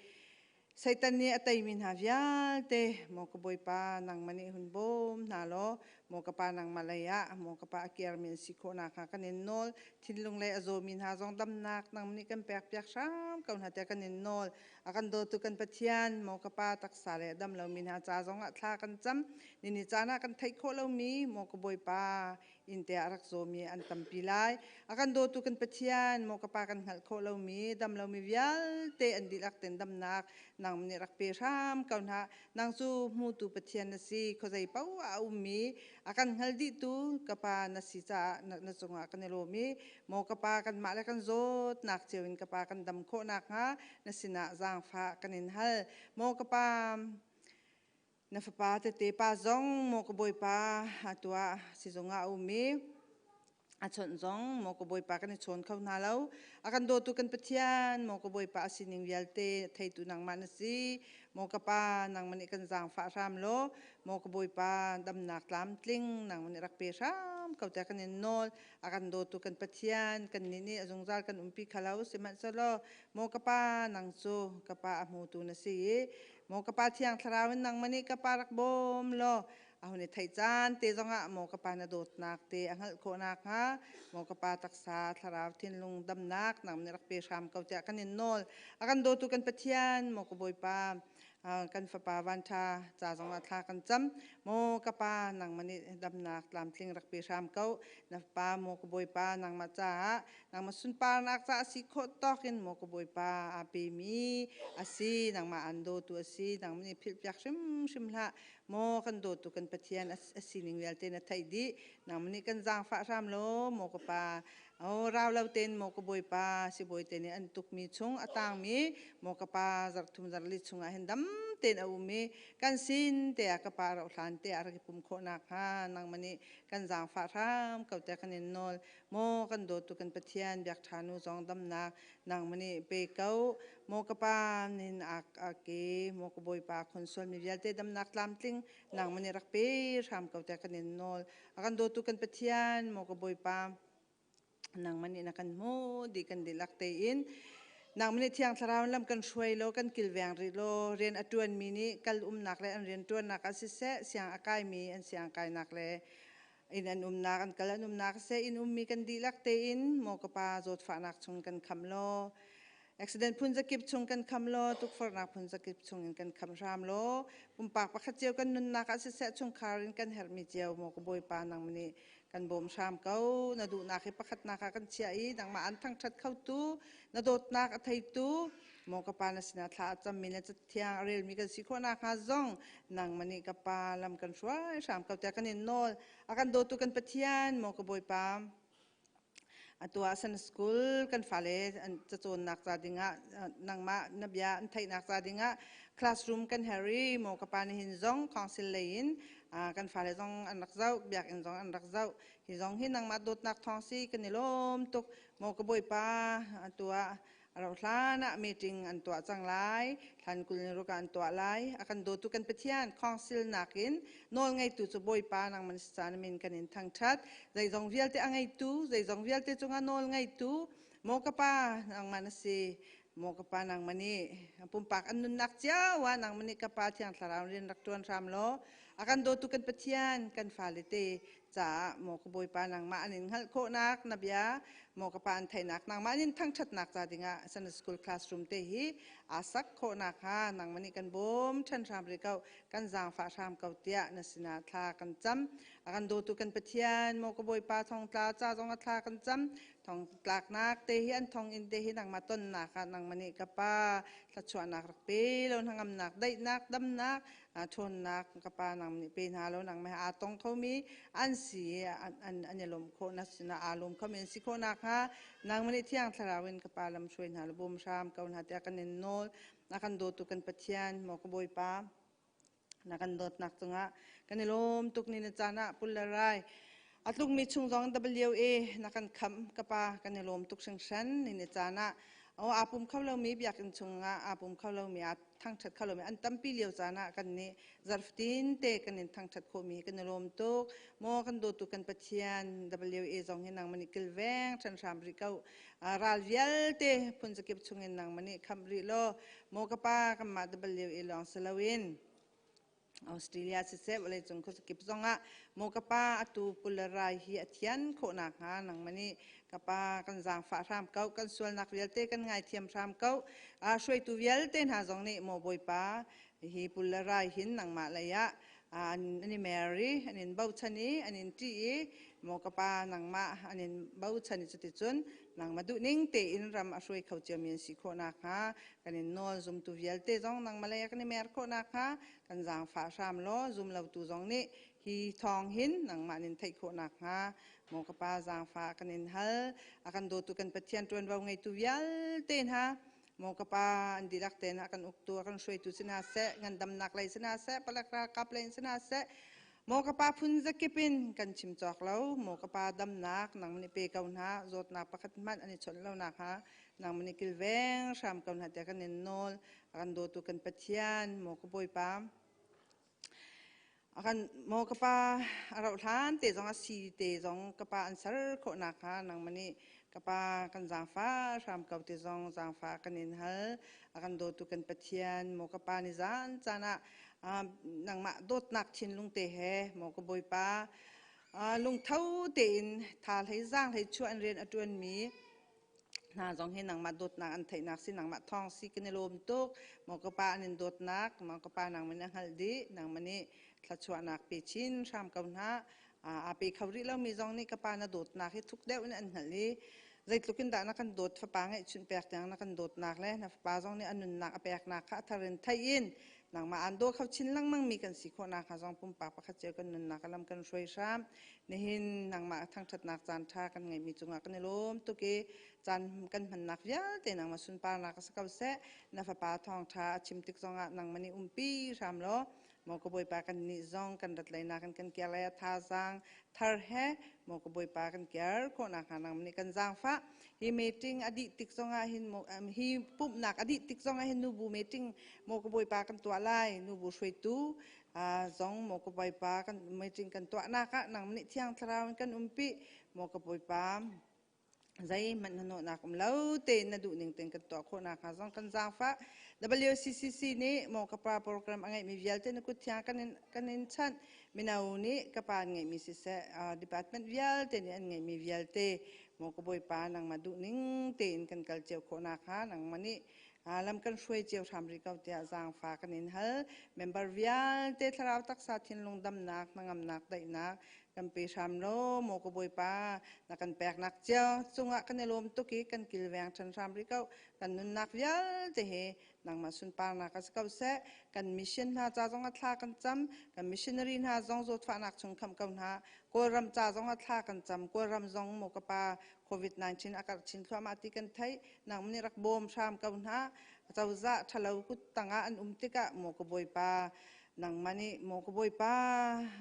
Satan nih a teimi hna vialte, maw ka Bawipa nangmah nih hun bawm hna law maw ka pa nangmah lei ah maw ka pa a kiarmi an si khawh nakhnga kan in nawl. Thinlung lei a zawmi hna zong damnak nangmah nih kan pekpiak hram ko hna tiah kan in nawl. A kan dawtu kan Pathian, maw ka Pa, taksa le a dam lomi hna ca zongah thla kan cam. Nini caan ah kan theih khawh lomi, maw ka Bawipa, inn te ah rak zawmi an tampi lai. A kan dawtu kan Pathian, maw ka Pa, kan hngalh khawh lomi, dam lomi vialte an dihlak ten damnak nang nih rak pe hram ko hna. Nang cu hmutu Pathian na si, khuazei paoh ah a ummi, a kan hngal dihtu ka Pa na si caah na cungah kan i lawm i maw ka Pa, kanmah le kan zawtnak cio in ka Pa kan dam khawh nakhnga na sinah zaangfah kan in hal. Maw ka Pa, na fapa tete pa zong maw ka Bawipa, atu ah sizung ah a um i A chawnh zong maw ka Bawipa kan i chawn kho hna lo. A kan dawtu kan Pathian, maw ka Bawipa, a sining vialte theitu nangmah na si. Maw ka Pa, nangmah nih kan zaangfah hram law, maw ka Bawipa, damnak tlamtling nangmah nih rak pe hram ko tiah kan in nawl. A kan dawtu kan Pathian, kannih nih a zungzal kan umpi kha lo, sihmanhsehlaw maw ka Pa, nang cu ka Pa a hmutu na si i maw ka Pa Thiang Thlarau in nangmah nih ka Pa rak bawm law a hun i theih caan te zongah maw ka pa na dawtnak te a hngalh khawh nakhnga maw ka pa taksa thlarau thinlung damnak nang nih rak pe hram ko tiah kan in nawl. A kan dawtu kan Pathian, maw ka Bawipa, kan fapa vanṭha ca zongah thla kan cam. Maw ka pa, nangmah nih damnak tlamtling rak pe hram ko. Na fapa, maw ka Bawipa, nangmah caah, nangmah sunparnak caah si khawh tawk in maw ka Bawipa aa pemi a si, nangmah aan dawtu a si, nangmah nih philhpiak hrimhrim hlah. Maw kan dawtu kan Pathian, a sining vialte na theih dih. Nangmah nih kan zaangfah hram law, maw ka pa, o rau lo tein, maw ka Bawipa, sibawi te nih an tukmi chung a tangmi, maw ka pa, zarh thum zarh li chungah hin dam tein a um i kan sin te ah ka pa rauh hlan te ah rak i pum khawh nakhnga nangmah nih kan zaangfah hram ko tiah kan in nawl. Maw kan dawtu kan Pathian, biak ṭha nu zong damnak nangmah nih pe ko. Maw ka pa, nihin a ke, maw ka Bawipa, khonsual mi vialte damnak tlamtling nangmah nih rak pe hram ko tiah kan in nawl. A kan dawtu kan Pathian, maw ka Bawipa, nangmah nih na kan hmuh dih kan dihlak tein nangmah nih Thiang Thlarau lam kan hruai law kan kilveng rih law rian a ṭuanmi nih kal umnak le an rian ṭuannak ah siseh, siang a kaimi an siang kainak le inn an umnak an kal an umnak seh, inn ummi kan dihlak tein, maw ka pa, zawtfahnak chung kan kham law, accident phun zakip chung kan kham law, tukforhnak phun zakip chung in kan kham hram law, pumpak pakhat cio kan nunnak ah siseh, chungkhar in kan herhmi cio, maw ka Bawipa, nang nih kan bawm hram ko. Na duhnak hi pakhatnak ah kan chiah i nangmah an thangṭhat khotu, na dawtnak a theitu, maw ka pa, na sinah thla a cammi le cathiang a relmi kan si khawh nakhnga zong nangmah nih ka pa lam kan hruai hram ko tiah kan in nawl. A kan dawtu kan Pathian, maw ka Bawipa, atu ah Sun School kan fale an cacawnnak ca dingah, nangmah na bia an theihnak ca dingah classroom kan herh i maw ka pa, nihin zong council lei in kan fale zong an rak zoh, biakinn zong an rak zoh. Hi zong hi nangmah dawtnak thawng si, kan i lawm tuk. Maw ka Bawipa, atu ah a rauh hlan ah meeting an tuah cang lai, thlan 20 ni ruk ah an tuah lai. A kan dawtu kan Pathian, council nakin nawl ngeitu cu Bawipa nangman si caan min kan in thangṭhat. Zeizong vialte a ngeitu, zeizong vialte cungah nawl ngeitu, maw ka pa, nangmah na si. Maw ka pa, nangmah nih pumpak an nunnak cio ah nangmah nih ka pa Thiang Thlarau rian rak ṭuan hram law. A kan dawtu kan Pathian, kan fale te caah, maw ka Bawipa, nangmah an in hngalh khawhnak, na bia, maw ka pa, an theihnak, nangmah an in thangṭhatnak ca dingah Sunday school classroom te hi aa sak khawhnak hnga nangmah nih kan bawm ṭhan hram rih ko, kan zaangfah hram ko tiah na sinah thla kan cam. A kan dawtu kan Pathian, maw ka Bawipa, thongtla ca zong ah thla kan cam. Thongtlaknak te hi, an thonginn te hi nangmah tonnak ah nangmah nih ka pa thluachuahnak rak pe law, hnangamnak, daihnak, damnak, ṭhawnnak ka pa nang nih pe hna law, nangmah he aa tong khomi an si an an i lawm khawh, na sinah aa lawm khomi an si khawh nakhnga nangmah nih Thiang Thlarau in ka pa lam hruai hna law bawm hram ko hna tiah kan in nawl. Na kan dawtu kan Pathian, maw ka Bawipa, na kan dawtnak cungah kan i lawm tuk. Ni na caan ah pul le rai a tlukmi chung zong WA na kan khamh, ka pa, kan i lawm tuk hringhran. Ni na caan ah aa pum kho lomi biakinn chungah aa pum kho lomi, aa thangṭhat kho lomi an tampi lio caan ah kan nih zarhfatin te kan in thangṭhat khawhmi kan i lawm tuk. Maw kan dawtu kan Pathian, WA zong hi nangmah nih kilveng ṭhan hram rih ko. Ral vialte phun zakip chungin nangmah nih khamh rih law, maw ka pa, kanmah WA lawng si loin Australia siseh, vawleicung khuazakip zongah, maw ka pa, atu pularai hi a thian khawh nakhnga nangmah nih ka pa kan zaangfah hram ko, kan sualnak vialte kan ngaithiam hram ko. Hruaitu vialte hna zong nih, maw Bawipa, hi pularai hin nangmah lei ah an i mer i an in bochan i an in ṭih i, maw ka pa, nangmah an in bochan i cuticun nangmah duhning tein ram a hruai kho ciami an si khawh nakhnga kan in nawl. Zumtu vialte zong nangmah lei ah kan i mer khawh nakhnga kan zaangfah hram law, zum lotu zong nih hi thawng hin nangmah nin theih khawh nakhnga, maw ka pa, zaangfah kan in hal. A kan dawtu kan Pathian, ṭuanvo ngeitu vialte hna, maw ka pa, an dihlak tein a kan uktu, a kan hruaitu si hna seh, ngandamnak lei si hna seh, palek ralkap lei in si hna seh, Maw ka pa phun zakip in kan chim cawk lo. Maw ka pa damnak nang nih pe ko hna. Zawtnak pakhat hmanh an i chawnh lo nak hnga nang nih kilveng hram ko hna tiah kan in nawl. A kan dawtu kan Pathian, maw ka Bawipa. A kan maw ka pa a rauh hlan te zong a si te zong ka pa an ser khawh nak hnga nang nih ka pa kan zaangfah hram ko te zong zaangfah kan in hal. A kan dawtu kan Pathian, maw ka pa ni zan caan ah nangmah dawtnak thinlung te he maw ka Bawipa lungtho tein tha hlei zaang hlei chuah in rian a ṭuanmi hna zong hi nangmah dawtnak an theihnak si nangmah thawng si kan i lawm tuk maw ka pa an in dawtnak maw ka pa nangmah nih a hngalh dih nangmah nih thluachuahnak pe chin hram ko hna aa pe kho rih lomi zong nih ka pa na dawtnak hi thuk deuh in an hngalh i zeitluk in dah na kan dawt fapa ngeihchunh pek tiang na kan dawtnak le na fapa zong nih a nunnak a peknak kha a thar in theih in nangmah aan daw kho chin lengmang mi kan si khawh nakhnga zong pumpak pakhat cio kan nunnak a lam kan hruai hram nihin nangmah thangṭhatnak caan ṭha kan ngeihmi cungah kan i lawm tuk i caan kan hmannak vialte nangmah sunparnak a si ko seh na fapa thawngṭha a chim tik zongah nangmah nih umpi hram law Maw ka Bawipa kan nih zong kan rat lainak in kan kiar lai a thazaang thar he maw ka Bawipa kan kiar khawhnak hnga nang nih kan zaangfah hi meeting a dih tik zongah hin hi pumhnak a dih tik zongah hin nubu meeting maw ka Bawipa kan tuah lai nubu hruaitu zong maw ka Bawipa kan meeting kan tuahnak ah nang nih thiang thlarau in kan umpi maw ka Bawipa zeihmanh hnahnawhnak um lo tein na duh ning tein kan tuah khawh nakhnga zong kan zaangfah. WCCC nih maw ka pa program a ngeihmi vialte na kut thiang kan in chanh. Mino nih ka pa an ngeihmi siseh, department vialte nih an ngeihmi vialte maw ka Bawipa nangmah duh ning tein kan kal cio khawh nakhnga nangmah nih lam kan hruai cio hram rih ko tiah zaangfah kan in hal. Member vialte thlarau taksa thinlung damnak, hnangamnak, daihnak kan pe hram lo maw ka Bawipa na kan peknak cio cungah kan i lawm tuk i kan kilveng ṭhan hram rih ko kan nunnak vialte he nangmah sunparnak a si ko seh kan mission hna ca zong ah thla kan cam kan missionary hna zong zawtfahnak chung khamh ko hna Kawlram ca zong ah thla kan cam Kawlram zong maw ka pa COVID-19 a karh chin thluahmah ti kan theih nangmah nih rak bawm hram ko hna cozah ṭhalo kut tangah an um tikah maw ka Bawipa Nangmah nih maw ka Bawipa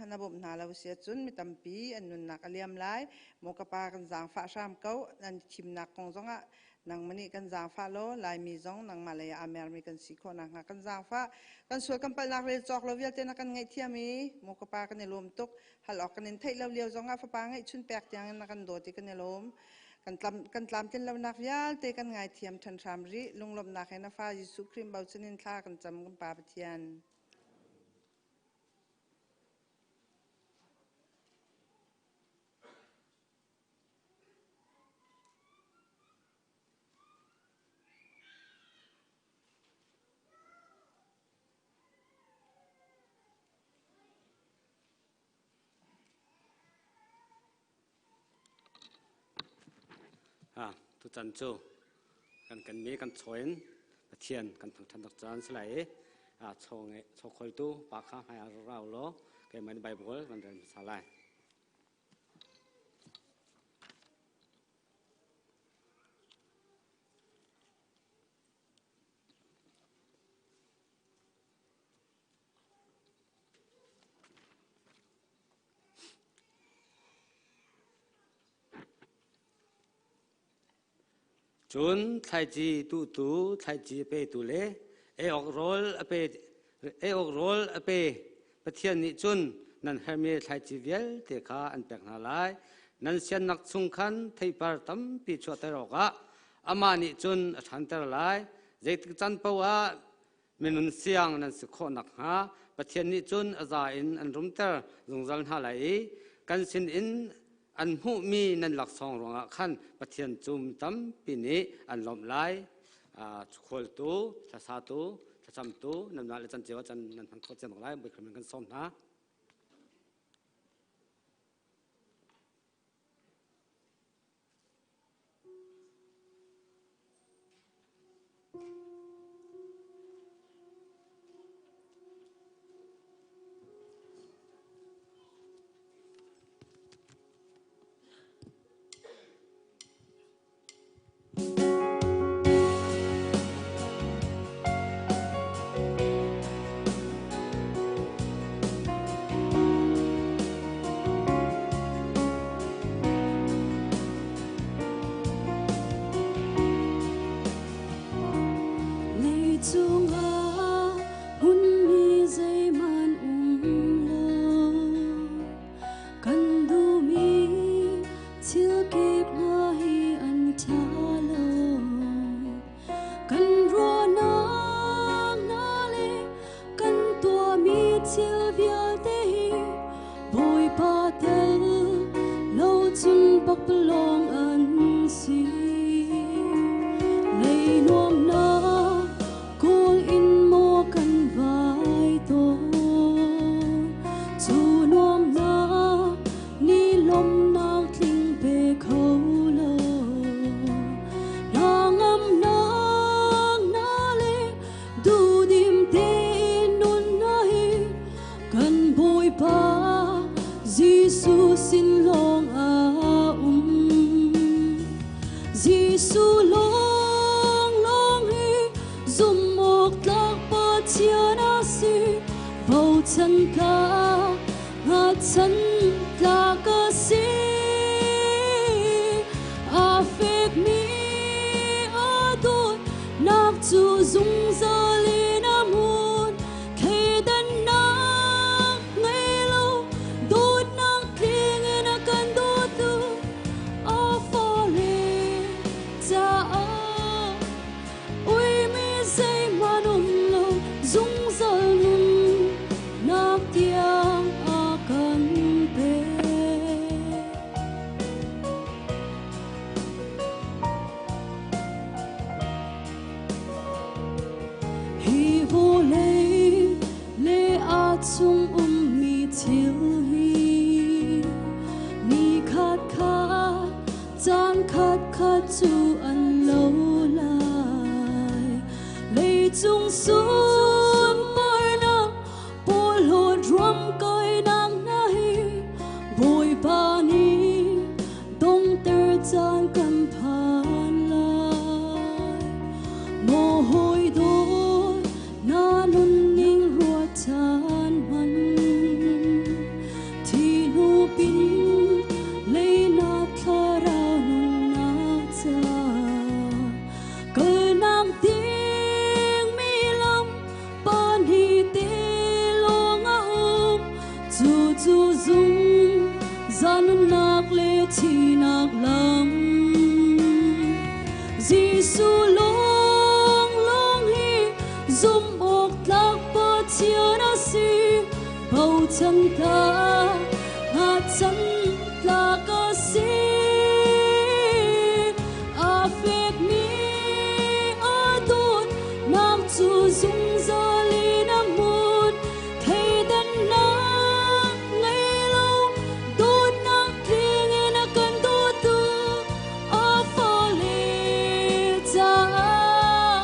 na bawmh hna lo si ahcun mi tampi an nunnak a liam lai. Maw ka Pa kan zaangfah hram ko. Nan thimnak kong zongah nangmah nih kan zaangfah law Laimi zong nangmah lei ah aa mermi kan si khawh nakhnga kan zaangfah. Kan sual kan palhnak rel cawk lo vialte na kan ngaihthiam i maw ka Pa kan i lawm tuk. Hal awk kan in theih lo lio zongah fapa ngeihchun pek tiangin na kan dawt i kan i lawm. Kan tlamtlin lonak vialte kan ngaithiam ṭhan hram rih. Lunglawmhnak he na fa Jesuh Khrih bochan in thla kan cam kan Pa Pathian. Tuchan cu kan kan mi kan chaw in Pathian kan thangṭhat nak caan si lai i chaw nge chaw kholtu pa kha hmai ah rau law keimah nih Bible kan rel hmasa lai. Cun thlaici tuhtu, thlaici a petu le ei awk rawl a pe ei awk rawl a pe Pathian nih cun nan herhmi thlaici vialte kha an pek hna lai. Nan siannak chung khan theipar tampi chuahter awkah amah nih cun a ṭhanter lai. Zeitik can paoh ah minun siang nan si khawh nakhnga Pathian nih cun a za in an rumter zungzal hna lai i kan sinin an hmuhmi nan laksawng ruangah khan Pathian cu mi tampi nih an lawmh lai. Khualtu, thlasatu, thlacamtu nanmah le can cio ah can nan hman khawh cio lai. Bawi kan sawm hna. cungah hmunmi zeihmanh um lo. Kan duhmi thil kip hna hi an ṭha lo. Kan ruahnak hna le kan tuahmi thil vialte hi Bawipa tel lo cun pakpalawng an si. Lei nuamnak kawl in maw kan vai tawn. Cu nuamnak nih lawmhnak tling pe kho lo. Hnangamnak hna le duhdim tein nunnak hi kan Bawipa Jesuh sin lawng ah um. Jesuh lawng lawng hi zumh awk tlak Pathian a si. Bochan tlak, hngatchan tlak a si. Aa fekmi a dawtnak cu zungzal in a hmun. Thleidannak ngei lo dawtnak tling in a kan dawtu a fale caah uimi zeihmanh um lo zungzal nunnak tiang a kan pek. Hi vawlei le a chung ummi thil hi ni khat khat caan khat khat cu an lo lai. Leicung sunparnak porhlawt ruamkainak hna hi Bawipa nih donghter caan kan phan lai. Maw hawi dawt na nunning ruat ṭhan hmanh. Thi hnu pin leinak thlarau nunnak ca kalnak dingmi lam pahnih te lawng a um. Cu cu zungzal nunnak le thihnak lam. Jesuh lawng lawng hi zumh awk tlak Pathian a si. Bochan tlak, hngatchan tlak a si. Aa fekmi a dawtnak cu zungzal in a hmun. Thleidannak ngei lo dawtnak tling in a kan dawtu a fale caah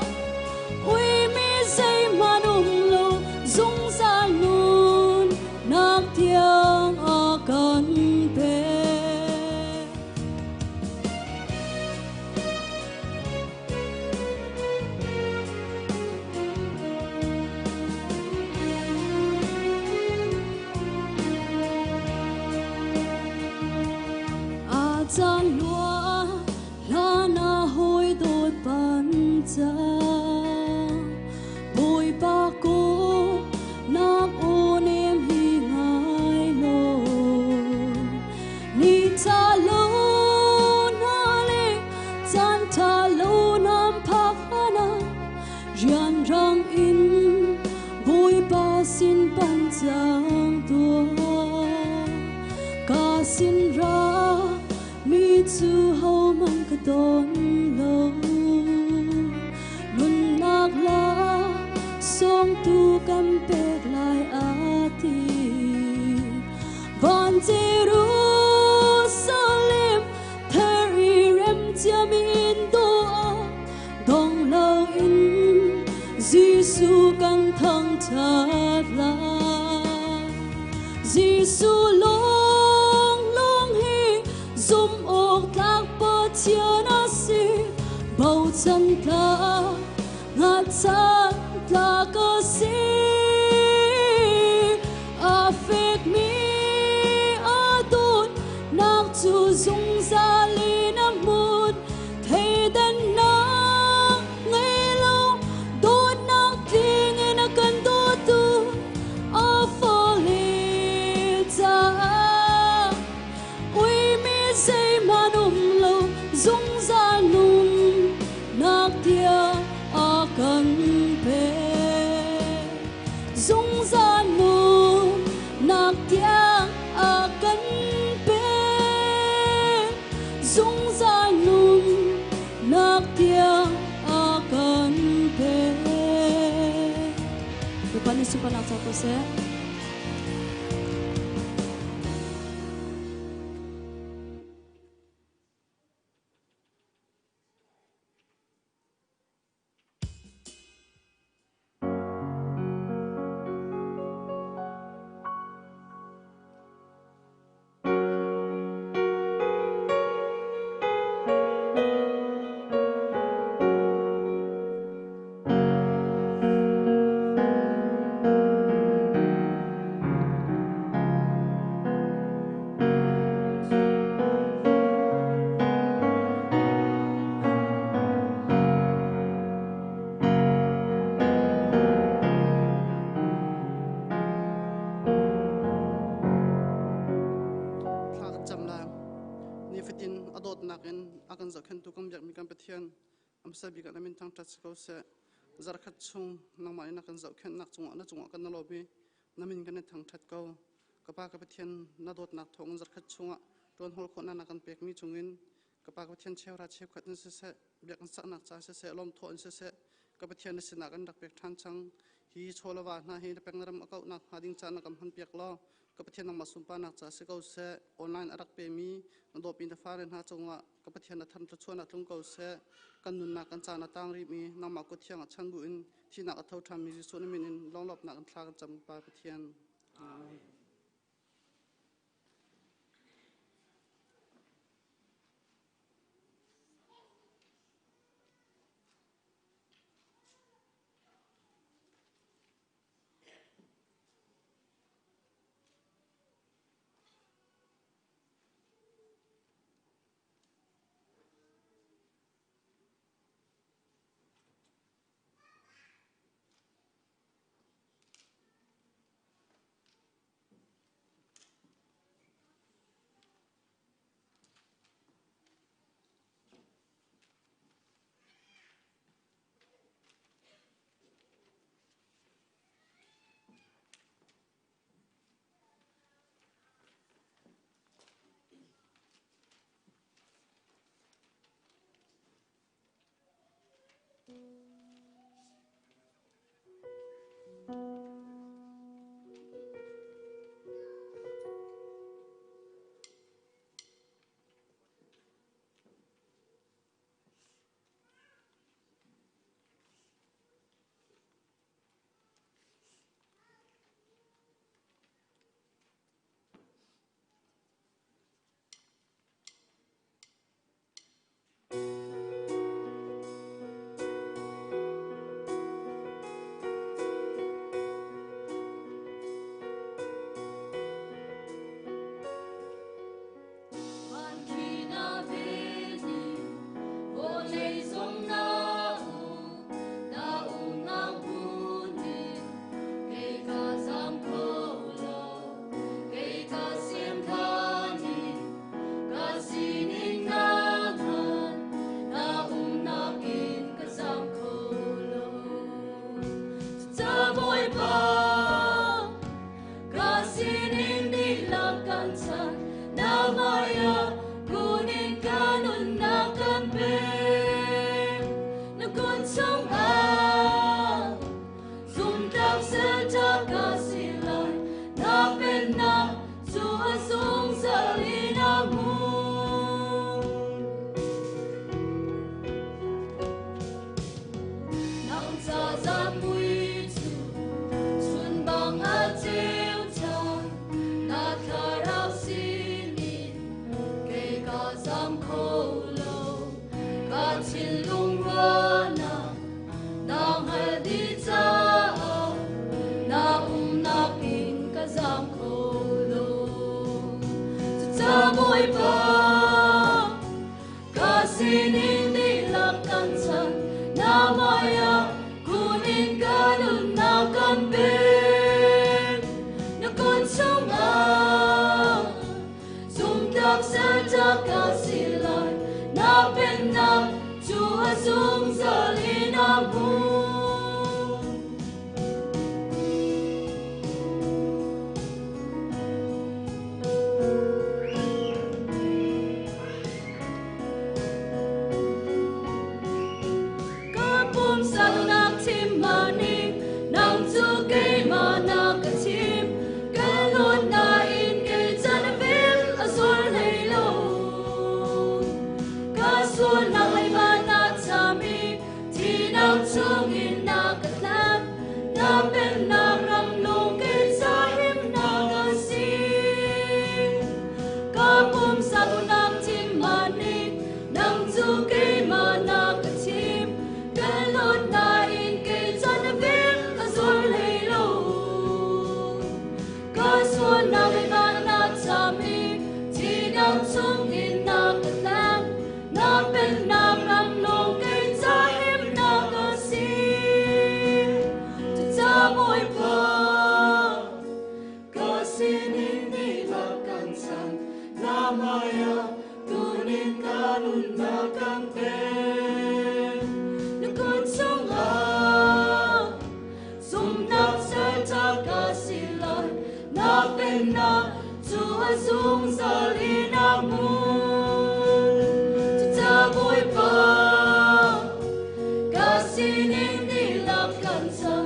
uimi zeihmanh um lo zungzal nunnak tiang a kan pek. A caan lua hlan ah hawi dawt ban cang. Bawipa ko nak aw nem hi ngai law. Ni tha lo na le caan tha lo nam phak hlan ah rianrang in Bawipa sin pan cang tuah. Ka sin ra mi cu hohmanh ka don lo. Nunnak la sawngtu kan pek lai a ti. Van Jerusalem thar i rem ciami in dawh dong loin Jesuh kan thangṭhat lai. Jesuh lawng lawng hi zumh awk tlak Pathian a si. Bochan tlak, hngatchan tlak a si. Aa fekmi a dawtnak cu zungzal in a hmun. Thleidannak ngei lo dawtnak Bawipa nih sunparnak co ko seh. Thla kan cam lai. Nifatin a dawtnak in a kan zohkhenhtu kan biakmi kan Pathian a hmasa bik ah na min thangṭhat si ko seh. Zarhkhat chung nangmah nih na kan zohkhenhnak cungah na cungah kan na lawm i na min kan i thangṭhat ko. Ka Pa ka Pathian na dawtnak thawngin zarhkhat chungah ṭuanhawl khawhnak na kan pekmi chungin ka Pa ka Pathian cheuhra cheukhat in siseh, biakinn saknak ca siseh, lawmthawh in siseh, ka Pathian na sinah kan rak pek ṭhan cang. Hi chaw le va hna hi na peng na ram a kauhnak hnga ding ca na kan hmanpiak law ka Pathian nangmah sunparnak ca si ko seh. Online a rak pemi na dawtmi na fale hna cungah ka Pathian na than thluachuahnak tlung ko seh. Kan nunnak kan caan a tang rihmi nangmah kut thiang ah chan bu in thihnak a tho ṭhanmi Jesuh na min in lawnglawmhnak in thla kan cam Pa Pathian. Amen. Na pennak ram lawng kei ca himnak a si. Ka pumsa duhnak thim mah nih nang cu keimah na ka thim. Ka lawt nain kei ca na vel ka zor hlei lo. Ka sualnak le na cham i thihnak chungin na ka tlanh. Na pennak ram lawng kei ca himnak a si. Cuca Bawipa, ka sinin dihlak kan chan, na hmaiah tunin ka nunnak kan pek. Na kut chungah zumhnak serta ka si lai, na pennak cu a zungzal in a hmun. Cuca Bawipa, ka sinin dihlak kan chan,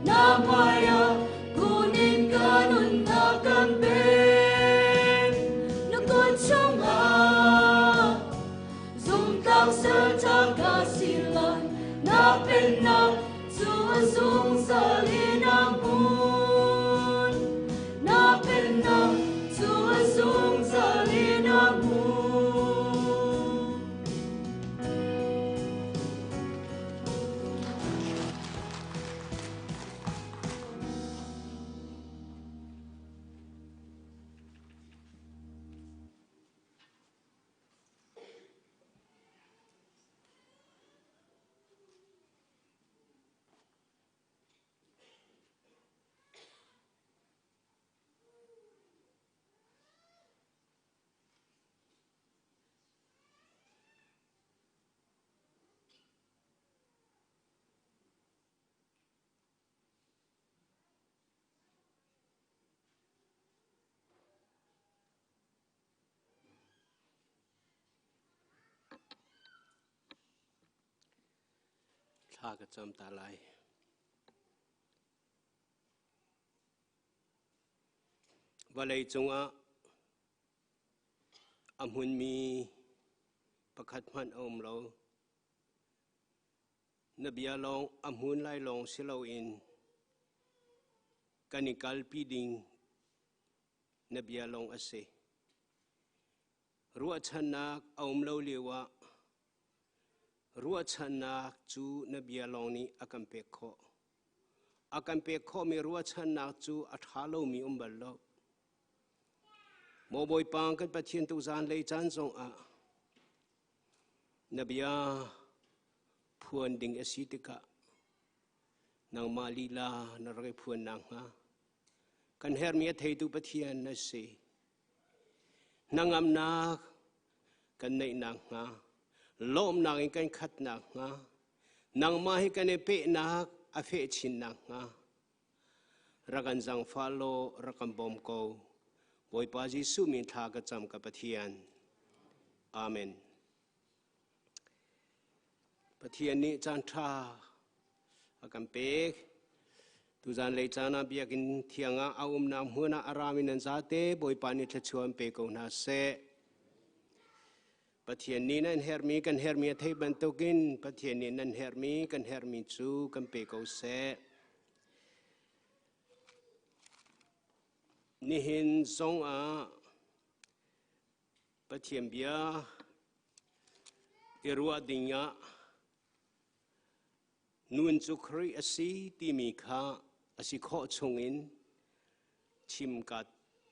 na hmaiah kunin ka nunnak kan pek. Na kut chungah zumtlak serta ka si lai, na pennak cu a zungzal in a hmun. Na pennak cu a zungzal in a hmun. Thla ka cam ta lai. Vawlei cungah a hmunmi pakhat hmanh a um lo. Na bia lawng a hmun lai lawng si loin kan i kalpi ding na bia lawng a si. Ruahchannak a um lo lio ah ruahchannak cu na bia lawng nih a kan pek khawh. A kan pek khawhmi ruahchannak cu a ṭha lomi um bal lo. Maw Bawipa kan Pathian tuzaan lei caan zong ah na bia phuan ding a si tikah nangmah lila na rak i phuan nakhnga kan herhmi a theitu Pathian na si. Hnangamnak kan neih nakhnga, lawmnak in kan khat nakhnga, nangmah hi kan i pehnak a feh chin nakhnga, rak kan zaangfah law rak kan bawm ko. Bawipa Jesuh min thla ka cam ka Pathian. Amen. Pathian nih caan ṭha a kan pek. Tuzan lei caan ah biakinn thiang ah a umnak hmun ah a rami nan zate Bawipa nih thluachuah an pe ko hna seh. Pathian nih nan herhmi kan herhmi a theih bantukin Pathian nih nan herhmi kan herhmi cu kan pe ko seh. Nihin zong ah Pathian bia i ruah ding ah nun cu Khrih a si timi kha a si khawh chungin chim ka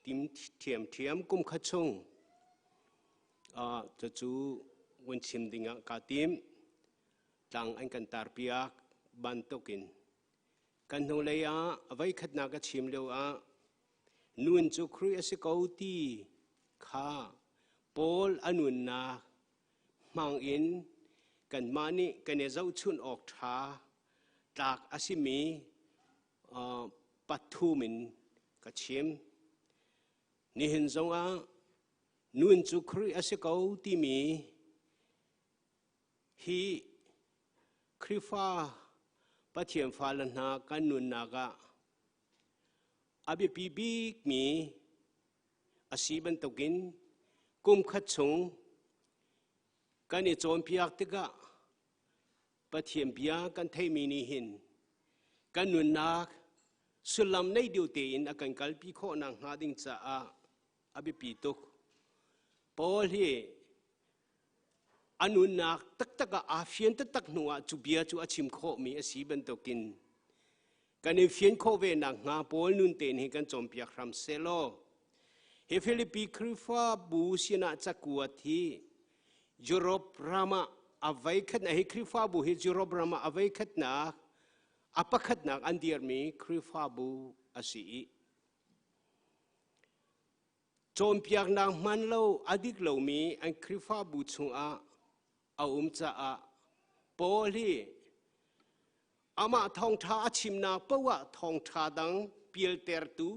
tim ṭhiamṭhiam kum khat chung cucu vun chim dingah kaa tim. Tlang an kan tarpiak bantukin kan hnulei ah a voikhatnak ka chim lio ah nun cu Khrih a si ko ti kha Paul a nunnak hmang in kanmah nih kan i zohchunh awk ṭha tlak a simi pathum in ka chim. Nihin zongah nun cu Khrih a si ko timi hi Khrihfa Pathian fale hna kan nunnak ah a biapi bikmi a si bantukin kum khat chung kan i cawnpiak tikah Pathian bia kan theihmi nih hin kan nunnak Sullam nei deuh tein a kan kalpi khawhnak hnga ding caah a biapi tuk. Paul hi a nunnak taktak ah aa fian taktak hnu ah cu bia cu a chim khawhmi a si bantukin kan in fian khawh ve nak hnga Paul nun tein hi kan cawnpiak hram sehlaw hi Filipi Khrihfabu sinah cakuat hi Europe ram ah a voikhatnak hi Khrihfabu hi Europe ram ah a voikhatnak a pakhatnak an dirmi Khrihfabu a si i cawnpiaknak hman lo a dik lomi an Khrihfabu chungah a um caah Paul hi amah thawngṭha a chimnak paoh ah thawngṭha dang pialtertu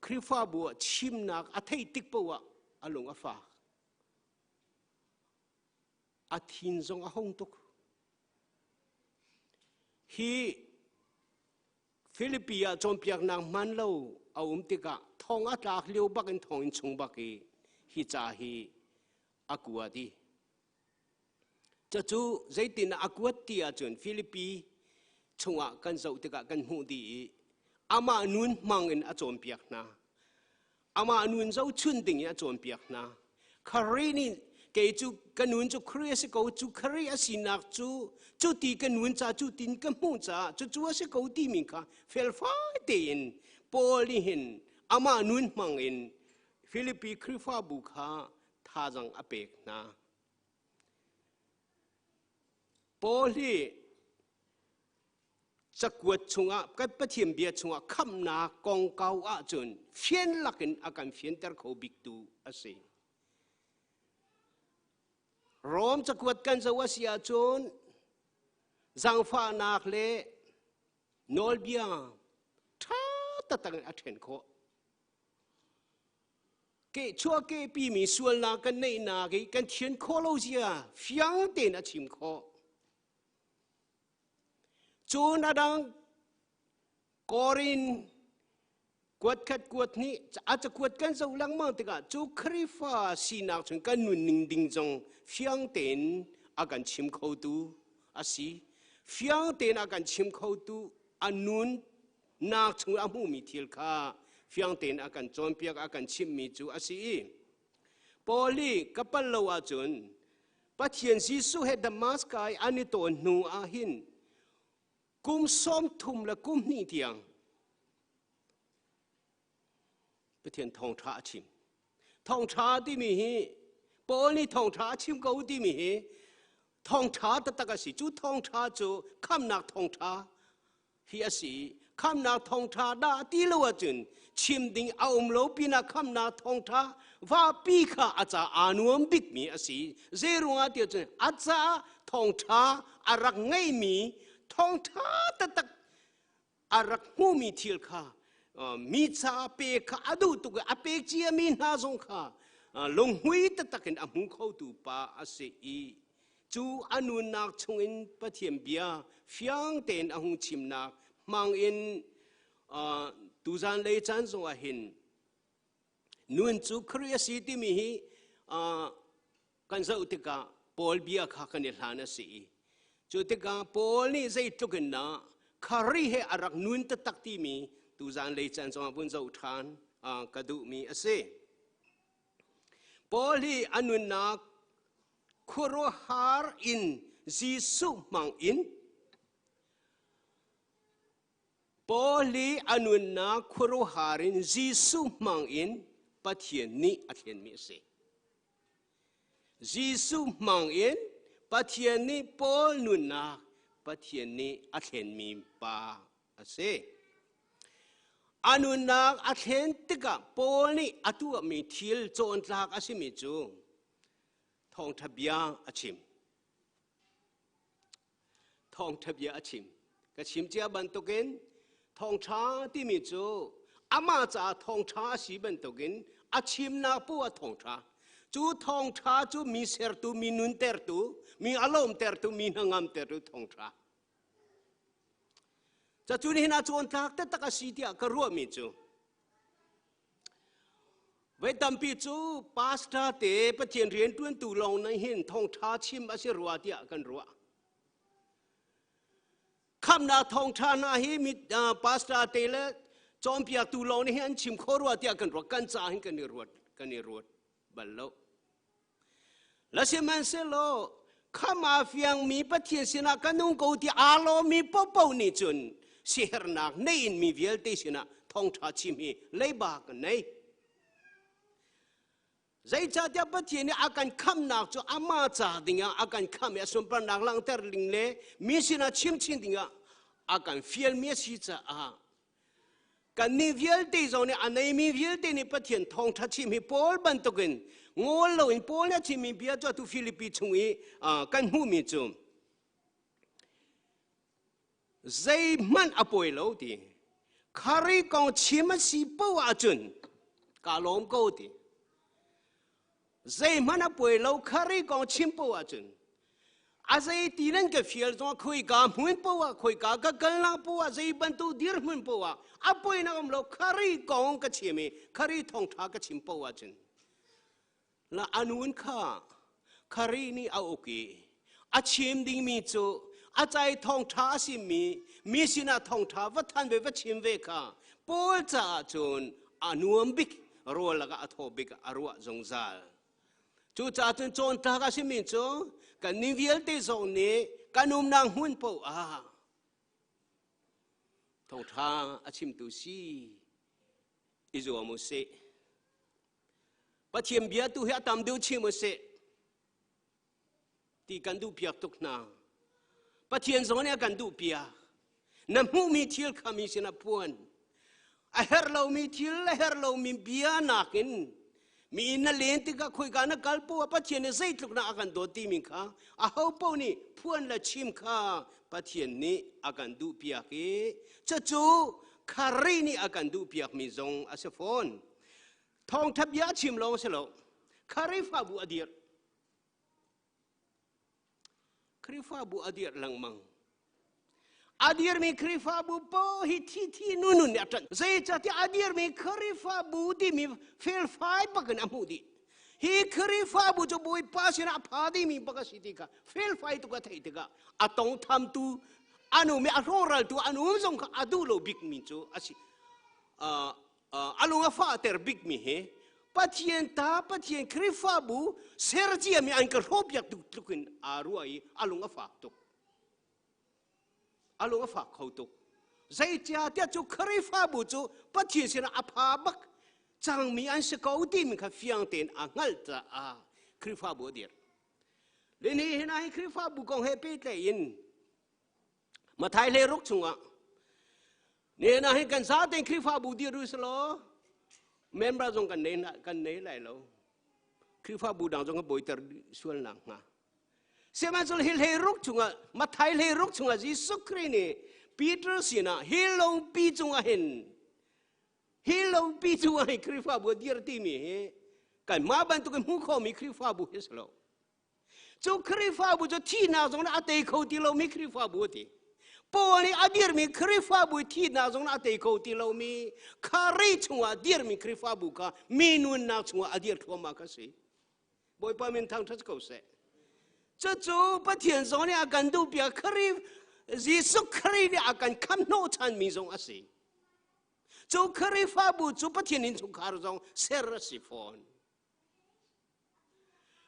Khrihfabu ah chimnak a theih tik paoh ah a lung a fak. A thin zong a hung tuk. Hi Filipi ah cawnpiaknak hman lo a um tikah thong a tlak lio bak in thonginn chung bak i hi ca hi a kuat i cucu zeitin a kuat ti ahcun Filipi chungah kan zoh tikah kan hmuh dih i amah nun hmang in a cawnpiak hna. Amah nun zohchun ding in a cawnpiak hna. Khrih nih kei cu ka nun cu Khrih a si ko, cu Khrih a sinak cu cu ti ka nun ca cu tin ka hmuh caah cucu a si ko timi kha felfai tein Paul nih hin amah nun hmang in Filipi Khrihfabu kha thazang a pek hna. Paul hi cakuat chungah kan Pathian bia chungah khamhnak kongkau ahcun fian lakin a kan fianter kho biktu a si. Rom cakuat kan zoh a si ahcun zaangfahnak le nawlbia ṭha taktak in a ṭhen khawh. Ke chuah ke pimi sualnak kan neihnak i kan thian khawh lo zia fiang tein a chim khawh. Cun a dang Korin kuat khat kuat hnih a cakuat kan zoh lengmang tikah cu Khrihfa sinak chung kan nunning ding zong fiang tein a kan chim khotu a si. Fiang tein a kan chim khotu a nunnak chung a hmuhmi thil kha fiang tein a kan cawnpiak a kan chimhmi cu a si i Paul hi ka pal lo ahcun Pathian Jesuh he Damascus i an i tawn hnu ah hin kum 30 le kum hnih tiang Pathian thawngṭha a chim. Thawngṭha timi hi Paul nih thawngṭha a chim ko timi hi thawngṭha taktak a si. Cu thawngṭha cu khamnak thawngṭha hi a si. Khamnak thawngṭha dah ti lo ahcun chim ding a um lo pinah khamnak thawngṭha vapi kha a ca aa nuam bikmi a si. Zeiruangah ti ahcun a caah thawngṭha a rak ngeimi thawngṭha taktak a rak hmumi thil kha mi caah pe kha a duh tuk i a pek ciami hna zong kha lunghmui taktak in a hmu khotu pa a si i cu a nunnak chungin Pathian bia fiang tein a hung chimnak hmang in tuzan lei caan zongah hin nun cu Khrih a si timi hi kan zoh tikah Paul bia kha kan i hlan a si i cu tikah Paul nih zeitluk in dah Khrih he a rak nun taktak timi tuzan lei caan zongah vun zoh ṭhan ka duhmi a si. Paul hi a nunnak khuaruahhar in Jesuh hmang in Paul hi a nunnak khuaruahhar in Jesuh hmang in Pathian nih a thlenmi a si. Jesuh hmang in Pathian nih Paul nunnak Pathian nih a thlenmi pa a si. A nunnak a thlen tikah Paul nih a tuahmi thil cawntlak a simi cu thawngṭha bia a chim. Thawngṭha bia a chim. Ka chim cia bantukin thawngṭha timi cu amah caah thawngṭha a si bantukin a chimnak poah ah thawngṭha. Cu thawngṭha cu mi sertu, mi nuntertu, mi a lawmtertu, mi hnangamtertu thawngṭha. Cacu nihin ah cawntlak taktak a si tiah ka ruahmi cu voi tampi cu pastor te Pathian rianṭuantu lawng nih hin thawngṭha chim a si rua tiah kan ruah. Khamnak thawngṭha hna hi mi pastor te le cawnpiaktu lawng nih hin an chim kho rua tiah kan ruat. Kan caah hin kan i ruat kan i ruat bal lo. La sihmanhsehlaw kham aa fiangmi Pathian sinah ka nung ko ti aa lawmmi paohpaoh nih cun sihernak nei in mi vialte sinah thawngṭha chim hi leiba kan nei. Zeicahtiah Pathian nih a kan khamhnak cu amah ca dingah a kan khamh i a sunparnak langhter ding le mi sinah chimchin dingah a kan fialmi a si caah kannih vialte zong nih a neimi vialte nih Pathian thawngṭha chim hi Paul bantukin ngol loin Paul nih a chimmi bia cu atu Filipi chung i kan hmuhmi cu zeihmanh a pawi lo ti khari kong chim a si poah ahcun ka lawm ko ti zeihmanh a pawi lo khari kong chim poah ahcun a zei ti nan ka fial zong khoi ka hmun poah khoi ka ka kalnak poah zei bantuk dirhmun poah a poi na um lo khari kong ka chim i khari thawngtha ka chim poah ahcun La anun kha khari nih a uk i a chim dingmi cu a cai thawngṭha a simi mi sinah thawngṭha va than ve va chim ve kha Paul caah cun a nuam bik rawl lakah a thaw bik a ruah zungzal. Cucaah cun cawntlak a simi cu kan ni vialte zong nih kan umnak hmun paoh ah thawngṭha a chimtu si i zuam u sih. Pathian bia tu hi a tam deuh chim usih ti kan duh piak tuk hna. Pathian zong nih a kan duh piak. Na hmuhmi thil kha mi sinah phuan. A herh lomi thil, a herh lomi bia nakin mi inn na len tikah khoika na kal poah Pathian nih zeitluk na a kan dawt timi kha aho paoh nih phuan le chim kha Pathian nih a kan duh piak i cucu Kharih nih a kan duh piakmi zong a si fawn. Thawngṭha bia a chim lawng si lo. Khrihfabu a dirh. Khrihfabu a dirh lengmang. A dirmi Khrihfabu po hi thi thi nu nun nih a ṭanh. Zeicahtiah a dirmi Khrihfabu timi felfai bakin a hmuh dih. Hi Khrihfabu cu Bawipa sinah a pha dimi bak a si ti kha felfai tuk a theih tikah a tongthamtu an um i a rawhraltu an um zong kha a duh lo bikmi cu a si. A lung a fahter bikmi hi Pathian ta Pathian Khrihfabu ser ciami an ka hrawhpiak tuk tluk in aa ruah i a lung a fak tuk. A lung a fak kho tuk. Zeicahtiah cu Khrihfabu cu Pathian sinah a pha bak cangmi an si ko timi kha fiang tein a hngalh caah Khrihfabu a dir. Le nihin ah hi Khrihfabu kong he pehtlaih in Mathai hle ruk chungah nihin ah hin kan zatein Khrihfabu dir u selaw member zong kan nei kan nei lai lo. Khrihfabu dang zong a bawiter sual nak hnga. Sihmanhsehlaw hi hlei ruk chungah Mathai hlei ruk chungah Jesuh Khrih nih Peter sinah hi lungpi cungah hin hi lungpi cungah hin Khrihfabu a dir timi hi kanmah bantukin hmuh khawhmi Khrihfabu hi si lo. Cu Khrihfabu cu thihnak zong a tei kho ti lomi Khrihfabu a ti. Paul nih a dirmi Khrihfabu thihnak zong a tei kho ti lomi Khrih chungah dirmi Khrihfabu kha mi nunnak chungah a dir thluahmah kha si. Bawipa min thangṭhat ko seh. Cucu Pathian zong nih a kan duhpiak Khrih Jesuh Khrih nih a kan khamh hnawhchanmi zong a si. Cu Khrihfabu cu Pathian innchungkhar zong ser a si fawn.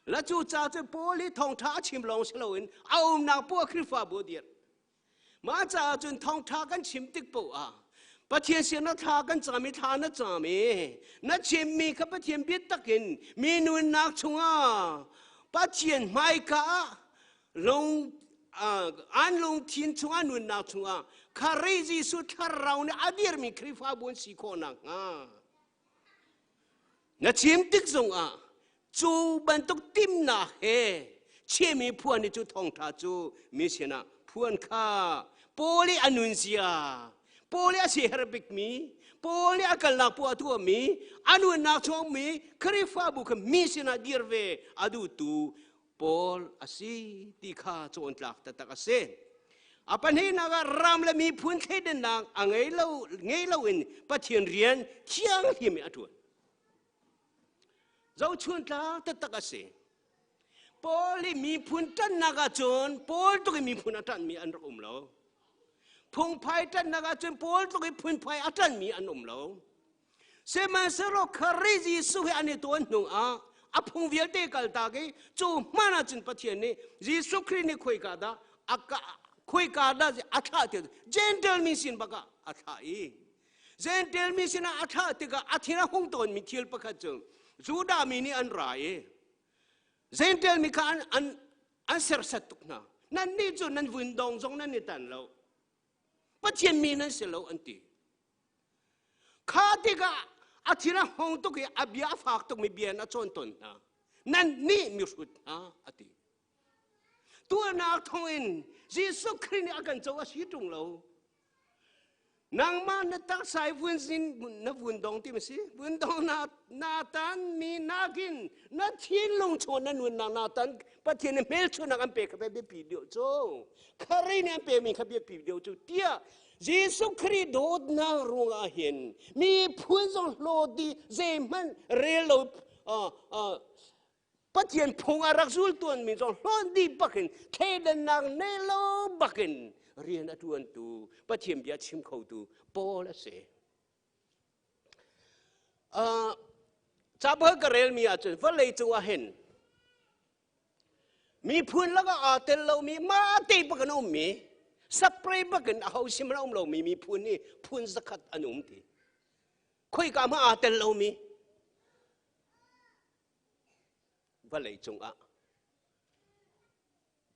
La cu ca cu Paul hi thawngṭha a chim lawng si loin a umnak poah Khrihfabu a dirh. Mah caah cun thawngṭha kan chim tik paoh ah Pathian sin na thla kan cam i thla na cam i na chimmi kha Pathian biatak in mi nunnak chungah Pathian hmaika ah lung an lungthin chungah nunnak chungah Khrih Jesuh thlarau nih a dirmi Khrihfabu an si khawh nakhnga Na chim tik zongah cu bantuk timnak he chimmi phuan i cu thawngṭha cu mi sinah phuan kha Paul i a nunzia, Paul i a siher bikmi, Paul i a kalnak poah a tuahmi, a nunnak chungmi Khrihfabu kha mi sinah dir ve a duhtu Paul a si ti kha cawntlak taktak a si. A pahnihnak ah ram le miphun thleidannak a ngei lo ngei loin Pathian rian thianghlim in a ṭuan. Zohchun tlak taktak a si. Paul i miphun ṭannak ahcun Paul tuk i miphun a ṭanhmi an rak um lo. Phungphai ṭannak ahcun Paul tluk i phunphai a ṭanmi an um lo. Sihmanhsehlaw Khrih Jesuh he an i tawn hnu ah a phung vialte kaltak i cu hmanh ahcun Pathian nih Jesuh Khrih nih khoika dah a khoika dah a thlah ti Gentile mi sin bak ah a thlah i Gentile mi sinah a thlah tikah a thin a hung tawnmi thil pakhat cu Judah mi nih an ra i Gentile mi kha an, an, an serhsat tuk hna. Nannih cu nan vundong zong nan i tan lo. Pathian mi nan si lo an ti. Kha tikah a thin a hung tuk i a bia a fak tukmi bia in a cawn tawn hna. Nannih mihrut hna a ti. Tuahnak thawngin Jesuh Khrih nih a kan co a si ṭung lo. Nangmah na taksa i vun sin na vun dong ti ma si? Vun dong na na tan mi nakin na thinlung chung na nunnak na tan Pathian nih hmelchunhnak an pek kha biapi deuh cu. Khrih nih an pekmi kha biapi deuh cu tiah Jesuh Khrih dawtnak ruangah hin miphun zong hlawt dih zeihmanh rel lo Pathian phung a rak zul tuanmi zong hlawn dih bakin thleidannak nei lo bakin rian a ṭuantu Pathian bia chim khotu Paul a si. Uh, Cabal ka relmi ahcun vawlei cung ah hin miphun lakah aa tel lomi mah te bak an ummi separate bakin a ho sim a um lomi miphun hi phun zakhat an um ti. Khoika hmah aa tel lomi vawlei cungah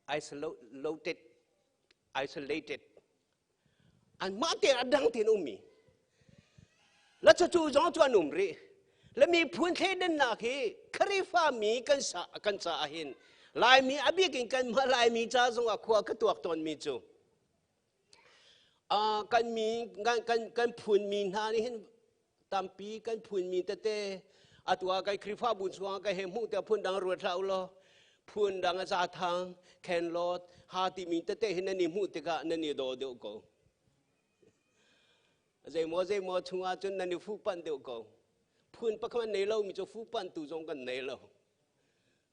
isolated isolated anmah te a dang tein ummi la cu cu zong cu an um rih le miphun thleidannak hi Khrihfa mi kan sa kan caah hin Laimi a bik in kan mah Laimi ca zongah khua ka tuak tawnmi cu kan mi kan kan kan phun mi hna nih hin tampi kan phunmi tete atu ah kai Khrihfabu chungah ka he hmuh te phun dang ruat hlah u law phun dang a za thang khen lot ha timi tete hi nan i hmuh tikah nan i daw deuh ko zeimaw zeimaw chungah cun nan i fuhpanh deuh ko phun pakhat nei lo mi cu fuhpanh tu zong kan nei lo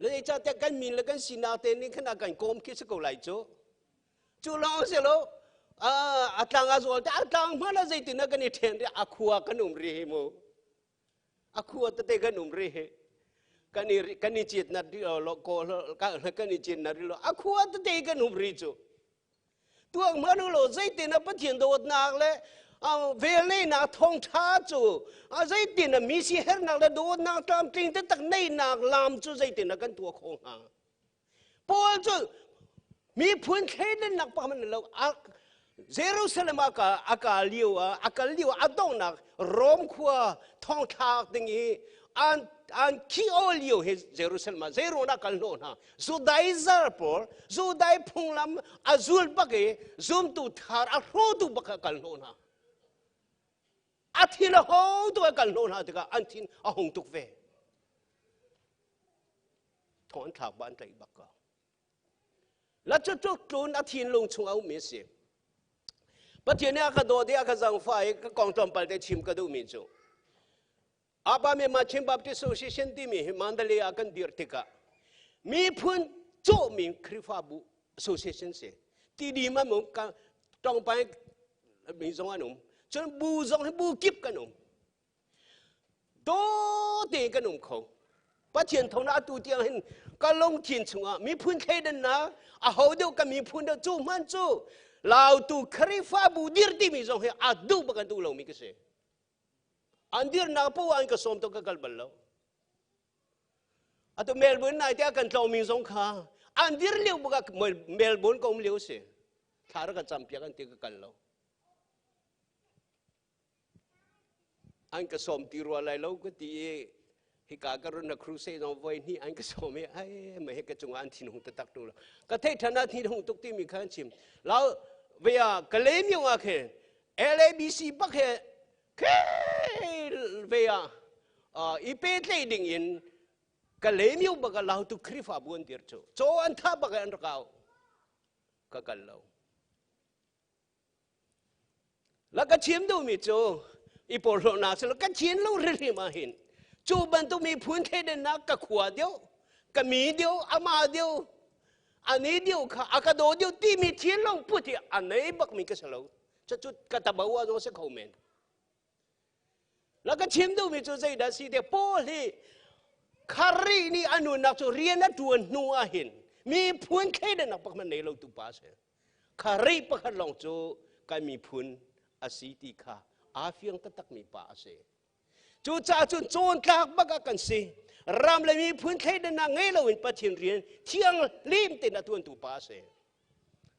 le zeicahtiah kan min le kan sinak te nih khan a kan kawm khi si ko lai cu Cu lawng si lo a tlang a zual te a tlang hmanh ah zeitin ah kan i ṭhen rih a khua kan um rih hi mu a khua tete kan um rih hi kan i kan i cit nat rih lo ko kan i cit nat rih lo a khua tete kan um rih cu tuak hmanh lo zeitin ah Pathian dawtnak le velneinak thawngṭha cu zeitin ah mi si hernak le dawtnak tlamtling taktak neihnak lam cu zeitin ah kan tuah khawh hnga Paul cu miphun thleidannak pakhat hmanh lo Jerusalem a ka a ka lio ah a kal lio a donghnak Rom khua thongthlak ding i an an khi o lio hi Jerusalem ah zeiruang dah kal hnawh hna Judaizar pawl Judai phunglam a zul bak i zumtu thar a hrawtu bak a kal hnawh hna a thin a ho tu a kal hnawh hna tikah an thin a hung tuk ve thong an thlak ba an tlaih bak ko la cu tluk tlun a thinlung chung a ummi a si Pathian nih a ka dawt i a ka zangfah i ka kong tlawmpal te chim ka duhmi cu Apa Myanmar Chin Baptist Association timi hi Mandalay ah kan dir tikah miphun cawhmi Khrihfabu association si TD man um tongpai mi zong an um cun bu zong hi bu kip kan um Daw tein kan um kho. Pathian thawng atu tiang hin ka lungthin chungah miphun thleidannak a ho deuh ka miphun deuh cu hman cu Lautu Khrihfabu dir timi zong hi a duh bak an duh lomi ka si. An dirnak poah an ka sawm to ka kal bal lo. Atu Melbourne nai te kan tlawngmi zong kha an dir lio bak Melbourne ka um lio si. Thla ra ka cam piak an ti ka kal lo. An ka sawm ti rua lai lo ka ti i hika ka run na crusade zong voi hnih an ka sawm i ai mah hi ka cungah an thin hung taktak ṭung lo ka theih ṭhan ah thin hung tuk timi kha an chim lau vea ka le miung ah khin LABC bak he khe vea i pehtlaih ding in ka le miu bak ah lautu Khrihfabu an dir cu caw an tha bak an rak au ka kal lo La ka chim duhmi cu i porhlawtnak si lo ka chin lo hrimhrim ah hin cu bantuk miphun thleidannak ka khua deuh ka mi deuh ama deuh ani deuh kha a ka daw deuh timi thinlung put hi a nei bakmi ka si lo. Cucu ka tabawa zong si kho men. La ka chim duhmi cu zeidah si te Paul hi Khari nih a nunnak cu rian a ṭuan hnu ah hin miphun thleidannak pakhat nei lo tu pa a si. Khari pakhat lawng cu kan miphun a si ti kha aa fiang taktakmi pa a si. Cucaah cun cawntlak bak ah kan si. Ram le miphun thleidannak ngei loin Pathian rian thianghlim tein a ṭuantu pa a si.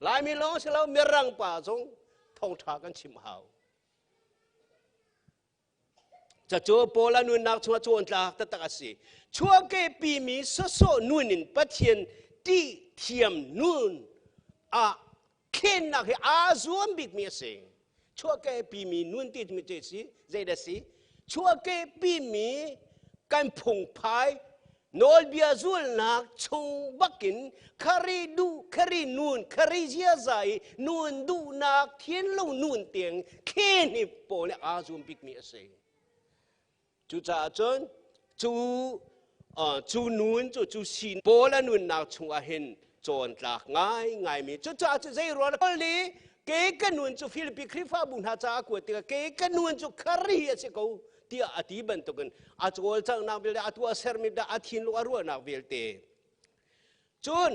Laimi lawng si lo mirang pa zong thawngṭha kan chim hau. Cacu Paul a nunnak chungah cawntlak taktak a si. Chuahkehpi mi sawsawh nun in Pathian ṭih thiam nun ah thlennak hi aa zuam bikmi a si. Chuahkehpi mi nun ti mi cu si zeidah si? Chuahkehpi mi kan phungphai nawlbia zulnak chung bakin khari duh khari nun khari ziaza i nun duhnak thinlung nun tiang thlen hi pawl nih aa zum bikmi a si. Cucaah cun cu cu nun cu cu sin Paul a nunnak chungah hin cawntlak ngaingaimi cucaah cu zei ruang Paul nih ke ka nun cu Filipi Khrihfabu hna caah kuat tikah ke ka nun cu khari a si ko tiah a ti bantukin a cawlcanghnak vialte a tuahsermi dah a thinlung a ruahnak vialte cun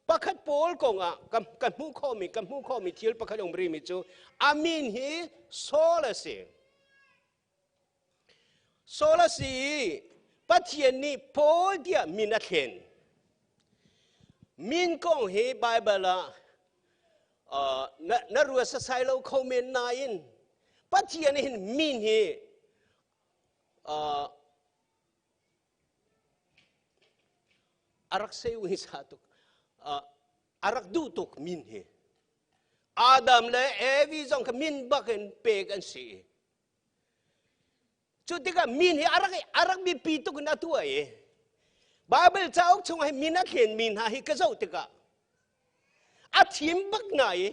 pakhat Paul kongah ka hmuh khawhmi ka hmuh khawhmi thil pakhat um rihmi cu a min hi Saul a si Saul a si i Pathian nih Paul tiah min a thlen min kong hi Baibal ah na ruat sasai lo kho men nain Pathian hin min hi a rak sei hi sa tuk a rak duh tuk min hi Adam le Evi zong kha min bak in pek an si cu tikah min hi a rak biapi tuk in a tuah i Bible cauk chung hi min a thlen mi hna hi ka zoh tikah a thim bak hna i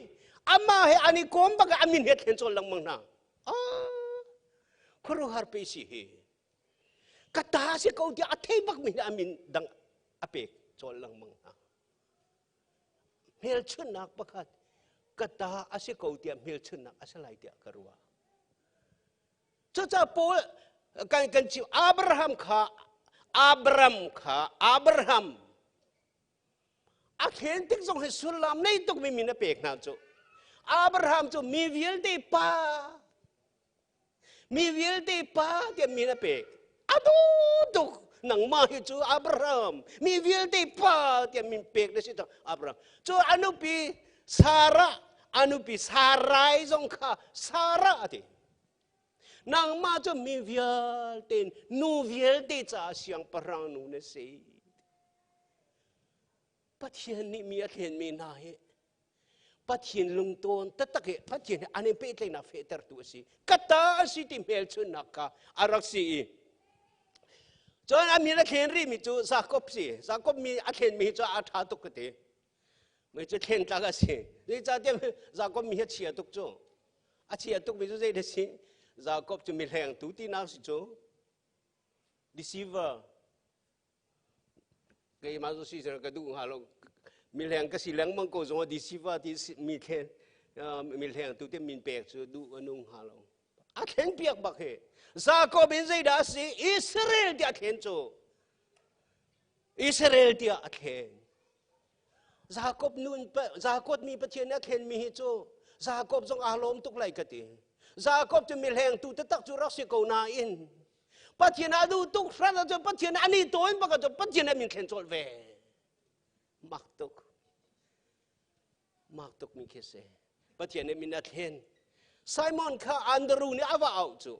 amah he an i kawm bak a min he thlen cawl lengmang hna. Ah, khuaruahhar pe si hi. Ka ta si ko tiah a thei bak mi a min dang a pek cawl lengmang hna. Hmelchunhnak pakhat ka ta a si ko tiah hmelchunhnak a si lai tiah ka ruah. Cucaah Paul kan kan chim Abraham kha Abraham kha Abraham a khen tik zong hi sullam nei tuk mi min a pek hna cu Abraham cu mi vialte pa mi vialte pa tiah min a pek a duh tuk nangmah hi cu Abraham mi vialte pa tiah min pek na si cang Abraham cu a nupi Sarah a nupi Sarai zong kha Sarah a ti Nangmah cu mi vialte nu vialte caah siangpahrang nu na si. Pathian nih mi a thlenmi hna hi Pathian lungtawn taktak hi Pathian hi an in pehtlaihnak fehtertu a si. Ka ta a si ti hmelchunhnak kha a rak si i cun a min a thlen rihmi cu Jakob si. Jakob mi a thlenmi hi cu a ṭha tuk ka ti. Mei cu thlen tlak a si. Zeicahtiah Jakob mi hi a chia tuk cu. A chia tukmi cu zei si? Jakob cu mihlengtu tinak si cu. Deceiver. Keimah cu si ka duh hnga lo. Mihleng ka si lengmang ko zong deceiver ti mi thlen mihlengtu te min pek cu duh a nung hnga lo. A thlen piak bak hi. Jakob in zeidah a si? Israel tiah a thlen cu. Israel tiah a thlen. Jakob nun Jakob mi Pathian nih a thlenmi hi cu Jakob zong aa lawm tuk lai ka ti. Jakob cu mihlengtu taktak cu rak si ko nain Pathian a duh tuk hrat ahcun Pathian an i tawn bak ahcun Pathian a min thlen colh ve. Mak tuk. Mak tuk mi khi si. Pathian nih min a thlen. Simon kha Andrew nih a va auh cu.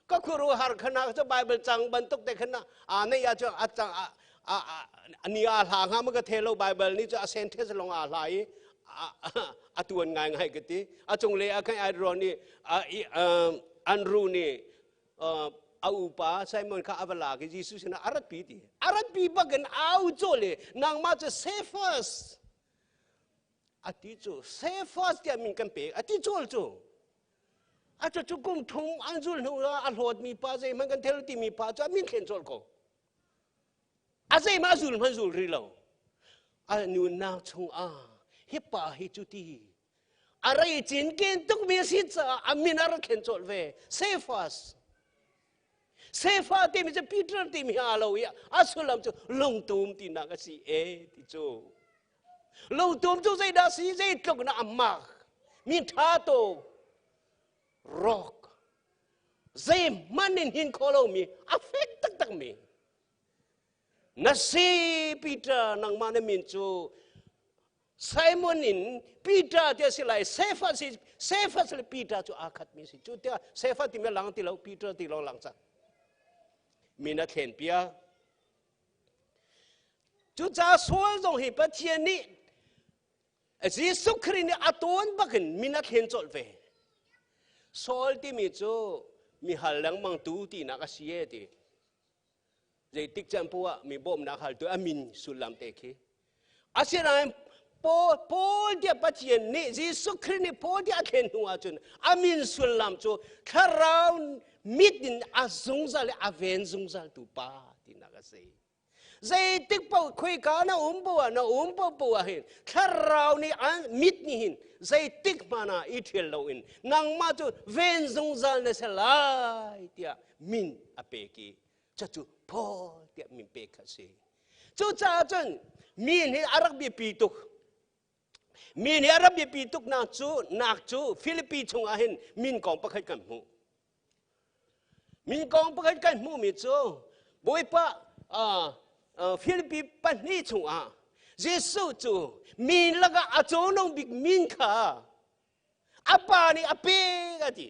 Ka khuaruahhar khana cu Bible cang bantuk te khan a nei ah cun a cang a ni a hla hnga ma ka the lo Bible nih cu a sentence lawng a hla i a tuan ngai ngai ka ti. A cung le a khan Andrew nih Andrew nih a upa Simon kha a va lak i Jesuh sinah a ratpi ti. A ratpi bakin au cawle nangmah cu Cephas a ti cu Cephas tiah min kan pek a ti cawl cu a cu cu kum thum an zul hnu ah a hlawtmi pa zeihmanh kan thel timi pa cu a min thlen cawl ko a zeihmah a zul hmanh zul rih lo a nunnak chungah hi pa hi cu ti. A rei cinken tukmi a si caah a min a rak thlen colh ve. Cephas. Sefa timi cu Peter timi he aa lo i a sullam cu lungtum tinak a si e ti cu. Lungtum cu zeidah si zeitluk na a mak mi ṭha to rock zeihmanh in hin kho lomi a fek taktak mi na si Peter nangmah na min cu Simon in Peter ti a si lai Cephas si Cephas le Peter cu aa khatmi si cu tiah Cephas timi lang ti lo Peter ti lawng lang cang min a thlen piak cucaah Saul zong hi Pathian nih Jesuh Khrih nih a tawn bakin min a thlen colh ve Saul timi cu mi hal lengmang tu tinak a si e ti Zeitik caan poah ah mi bawmhnak haltu a min sullam te khi. Asinain Paul, Paul tiah Pathian nih Jesuh Khrih nih Paul tiah a thlen hnu ahcun a min sullam cu thlarau mit in a zungzal i a ven zungzaltu pa tinak a si. Zeitik paoh khoika na um poah na um paoh ah hin thlarau nih an mit nih hin zeitik hmanh ah i ṭhial loin nangmah cu ven zungzal na si lai tiah min a pek i cucu Paul tiah min pek kha a si. Cucaah cun mi nih a rak biapi tuk. Mi nih a rak biapi tuk nak cu nak cu Filipi chungah hin min kong pakhat kan hmuh. Min kong pakhat kan hmuhmi cu Bawipa Filipi pahnih chungah Jesuh cu mi lakah a cawhnung bik min kha a pa nih a pek a ti.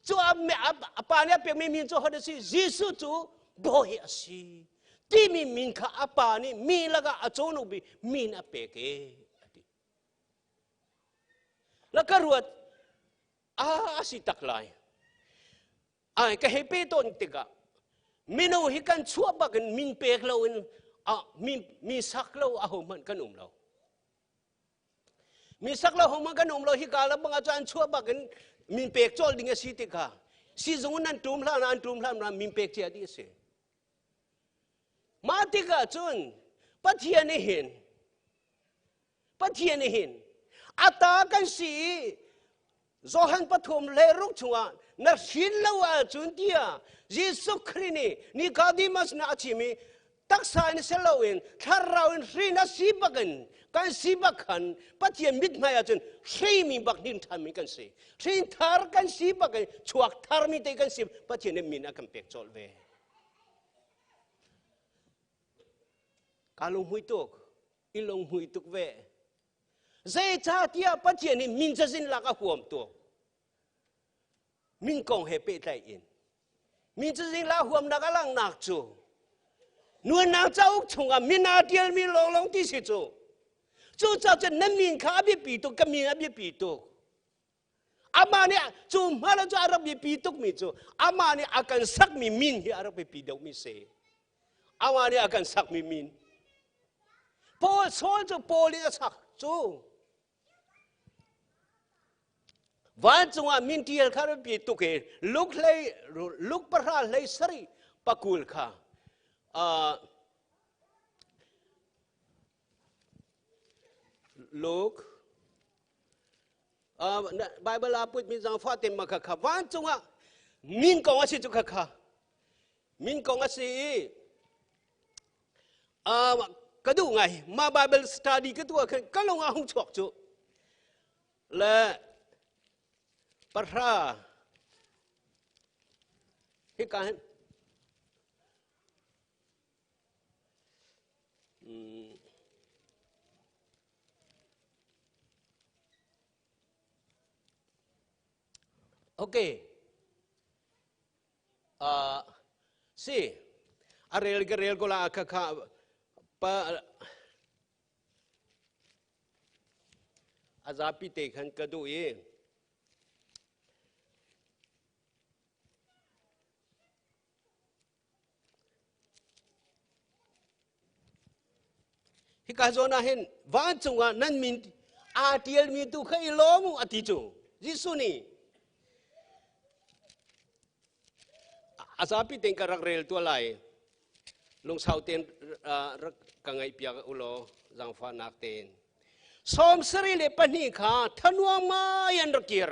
Cu a pa nih a pekmi min cu hodah a si? Jesuh cu bawi a si timi min kha a pa nih mi lakah a cawhnuk bik min a pek e a ti. La ka ruat a a si tak lai. Ai ka hei pe tawn tikah mino hi kan chuah bak in min pek lo in a mi mi sak lo a ho hmanh kan um lo. Mi sak lo homa kan um lo hi ka la bang ah an chuah bak in min pek col ding a si ti kha sizung in an tum hlan an tum hlan ram min pek cia dih a si. Mah tikah cun Pathian nih hin Pathian nih hin ata kan si i Johan pathum le ruk chungah na hrin lo ahcun tiah Jesuh Khrih nih Nicodemus nih a chim i taksa in si loin thlarau in hrin a si bakin kan si bak khan Pathian mithmai ahcun hrimi bak hrin ṭhanmi kan si. Hrin thar kan si bakin chuak tharmi te kan si Pathian nih min a kan pek colh ve. Ka lunghmui tuk, i lunghmui tuk ve. Zeicahtiah Pathian hi min cazin lak a huam tuk. Min kong he pehtlaih in. Min cazin lak huamnak a langhnak cu nuannak cauk chungah min aa ṭialmi lawnglawng ti si cu. Cucaah cun na min kha a biapi tuk, ka min a biapi tuk. Amah nih cu hmanh cu a rak biapi tukmi cu amah nih a kan sakmi min hi a rak biapi deuhmi si. Amah nih a kan sakmi min. Paul Saul cu Paul in a sak cu. Vancung ah min tial kha biapi tuk i Luke hlei Luke pahra hlei sarih pakul kha Luke Bible ah put mi zaangfah te ma kha kha vancung ah min kong a si cu kha kha min kong a si i ka duh ngai ma Bible study ka tuah khan ka lung ah hung chuak cu le pahra hika hin Okay. Si. A rel ka rel ko la kha kha pa a zapi te khan ka duh i Hika zawn ah hin vancung ah nan min aa ṭialmi tu kha i lawm u a ti cu Jesuh nih a zapi tein ka rak rel tuah lai lungsau tein rak ka ngaihpiak u law zaangfahnak tein. 72 kha thanuam ngai an rak kir.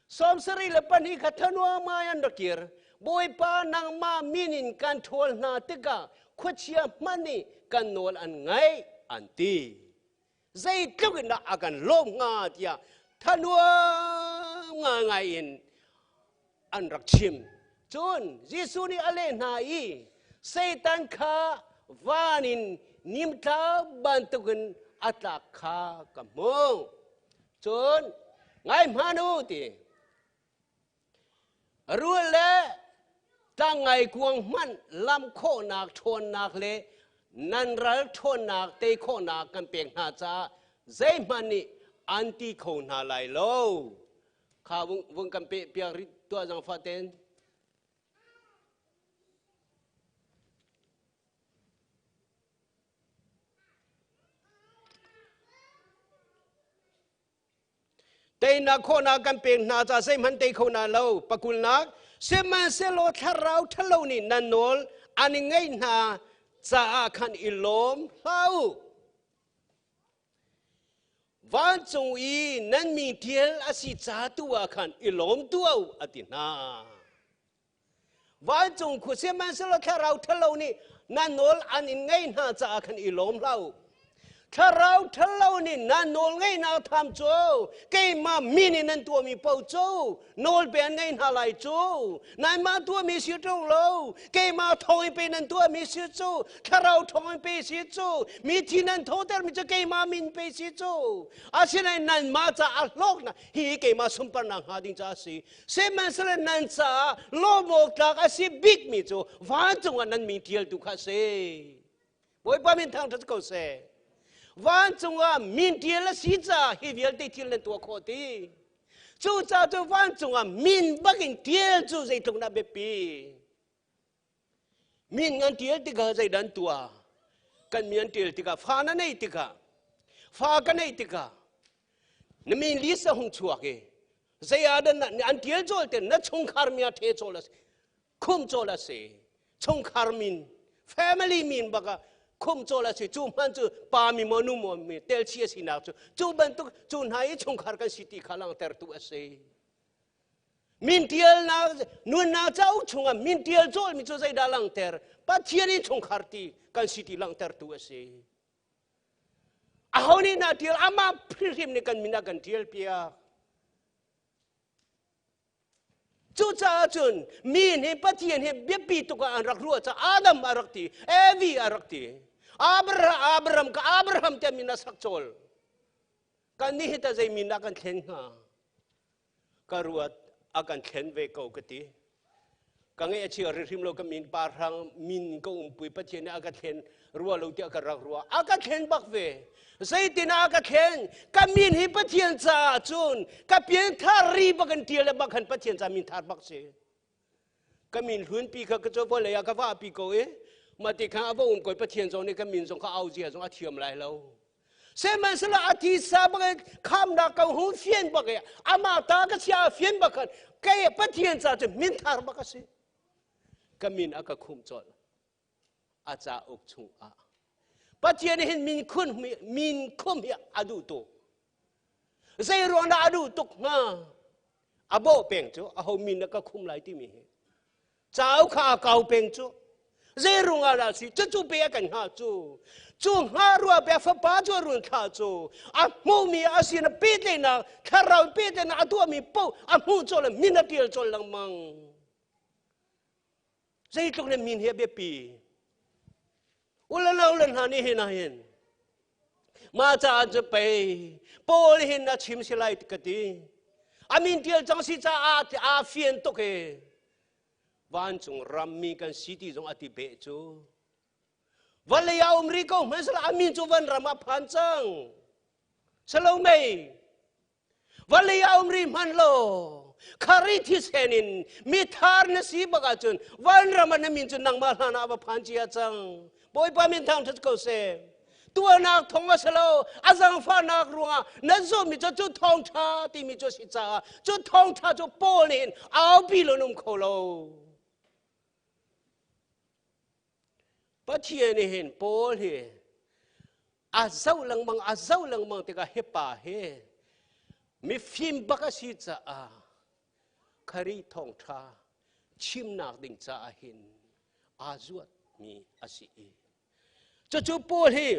72 kha thanuam ngai an rak kir. Bawipa nangmah min in kan ṭhawl hna tikah khuachia hmanh nih kan nawl an ngaih an ti. Zeitluk in dah a kan lawm hnga tiah thanuam ngaingai in an rak chim. Cun Jesuh nih a leh hna i Satan kha van in nimtla bantukin a tlak kha ka hmuh. Cun ngai hmanh u ti. Rul le tlangngaikuang hmanh lamh khawhnak ṭhawnnak le nan ral ṭhawnnak tei khawhnak kan pek hna caah zeihmanh nih an ti kho hna lai lo. Kha vung kan peh piak rih tuah zangfah ten. Teinak khawhnak kan pek hna caah zeihmanh tei kho hna lo. Pakulnak, sihmanhsehlaw thlarau ṭhalo nih nan nawl an i ngeih hna caah khan i lawm hlah u. Vancung i nan mi ṭial a si ca tu ah khan i lawm tuah u, a ti hna. Vancung khua sihmanhsehlaw thlarau ṭhalo nih nan nawl an in ngaih hna caah khan i lawm hlah u. Thlarau ṭhalo nih nan nawl ngeihnak tham cu keimah min in nan tuahmi paoh cu nawl pe an ngei hna lai cu. Nanmah tuahmi si ṭung lo, keimah thawng in pe nan tuahmi si cu, thlarau thawng in pe si cu, mithi nan thotermi cu keimah min pe si cu. Asinain nanmah caah a hlawknak hi keimah sunparnak hnga ding caah a si. Sihmanhsehlaw nan caah lawm awk tlak a si bikmi cu vancung ah nan min ṭialtu kha a si. Bawipa min thangṭhat ko seh. Vancung ah min ṭial a si caah hi vialte thil nan tuah khawh ti. Cucaah cu vancung ah min bakin ṭial cu zeitluk dah biapi. Min an ṭial tikah zeidah an tuah? Kan min an ṭial tikah fa na neih tikah fa ka neih tikah na min list a hung chuak i zei ah dah an ṭial cawl te na chungkhar mi a ṭhe cawl a si khum cawl a si chungkhar min family min bak ah khum cawl a si cu hman cu pa mi maw nu maw mi tel chi a sinak cu cu bantuk cu hna i chungkhar kan si ti kha langhtertu a si. Min tialnak nunnak cauk chungah min tial cawlmi cu zeidah langhter? Pathian in chungkhar ti kan si ti langhtertu a si. Aho nih na tial? Amah hrimhrim nih kan min a kan tial piak. Cucaah cun mi nih Pathian hi biapi tuk ah an rak ruah caah Adam a rak ti, Evi a rak ti. Abraham, Abraham ka Abraham tiah min a sak cawl. Kan nih hi ta zei min dah kan thlen hnga? Ka ruat a kan thlen ve ko ka ti. Ka ngeih a chia hrim lo ka min pa hrang min ka umpui Pathian nih a ka thlen rua lo tiah ka rak ruah. A ka thlen bak ve. Zeitin ah a ka thlen? Ka min hi Pathian caah cun ka pianthar ri bak in tial le bak khan Pathian ca min thar bak si. Ka min hlunpi kha ka cu vawlei ah ka vahpi ko i mah ti khan a va um ko i Pathian zong nih ka min zong kha au zia zong a thiam lai lo. Sihmanhsehlaw a thisa bak khamnak ka hung fian bak i amah ta ka chia fian bak khan kei Pathian ca cu min thar bak a si. Ka min a ka khumh colh a cauk chungah. Pathian hin min khun min khum hi a duh tuk. Zei ruang dah a duh tuk hnga? A bawh peng cu aho min na ka khum lai timi hi. Cauk kha a kau peng cu. Zei rung ah dah si? Cucu pe a kan hngah cu. Cu hnga rua pe fapa cu a run thlah cu. A hmuhmi a sin a pehtlaihnak, thlarau pehtlaihnak a tuahmi paoh a hmuh colh le min a ṭial colh lengmang. Zeitluk le min hi a biapi. Ule le hna nih hin ah hin mah caah cu pei Paul hin a chim si lai ka ti. A min ṭial cang si caah aa fian tuk i vancung rammi kan si ti zong a ti beh cu. Vawlei ah um rih ko hmanhsehlaw a min cu van ram ah phan cang. Salo mei vawlei ah um rih hmanh law khari thisen in mithar na si bak ahcun vanram ah na min cu nangmah hlan ah va phan cia cang. Bawipa min thangṭhat ko seh. Tuahnak thong a si lo, a zaangfahnak ruangah na zumhmi cu cu thawngṭha timi cu a si caah cu thawngṭha cu Paul nih hin aupi lo um kho lo. Pathian nih hin Paul hi A zoh lengmang, a zoh lengmang tikah hi pa hi mifim bak a si caah Khari thawngṭha chimnak ding caah hin aa zuatmi a si i cucu Paul hi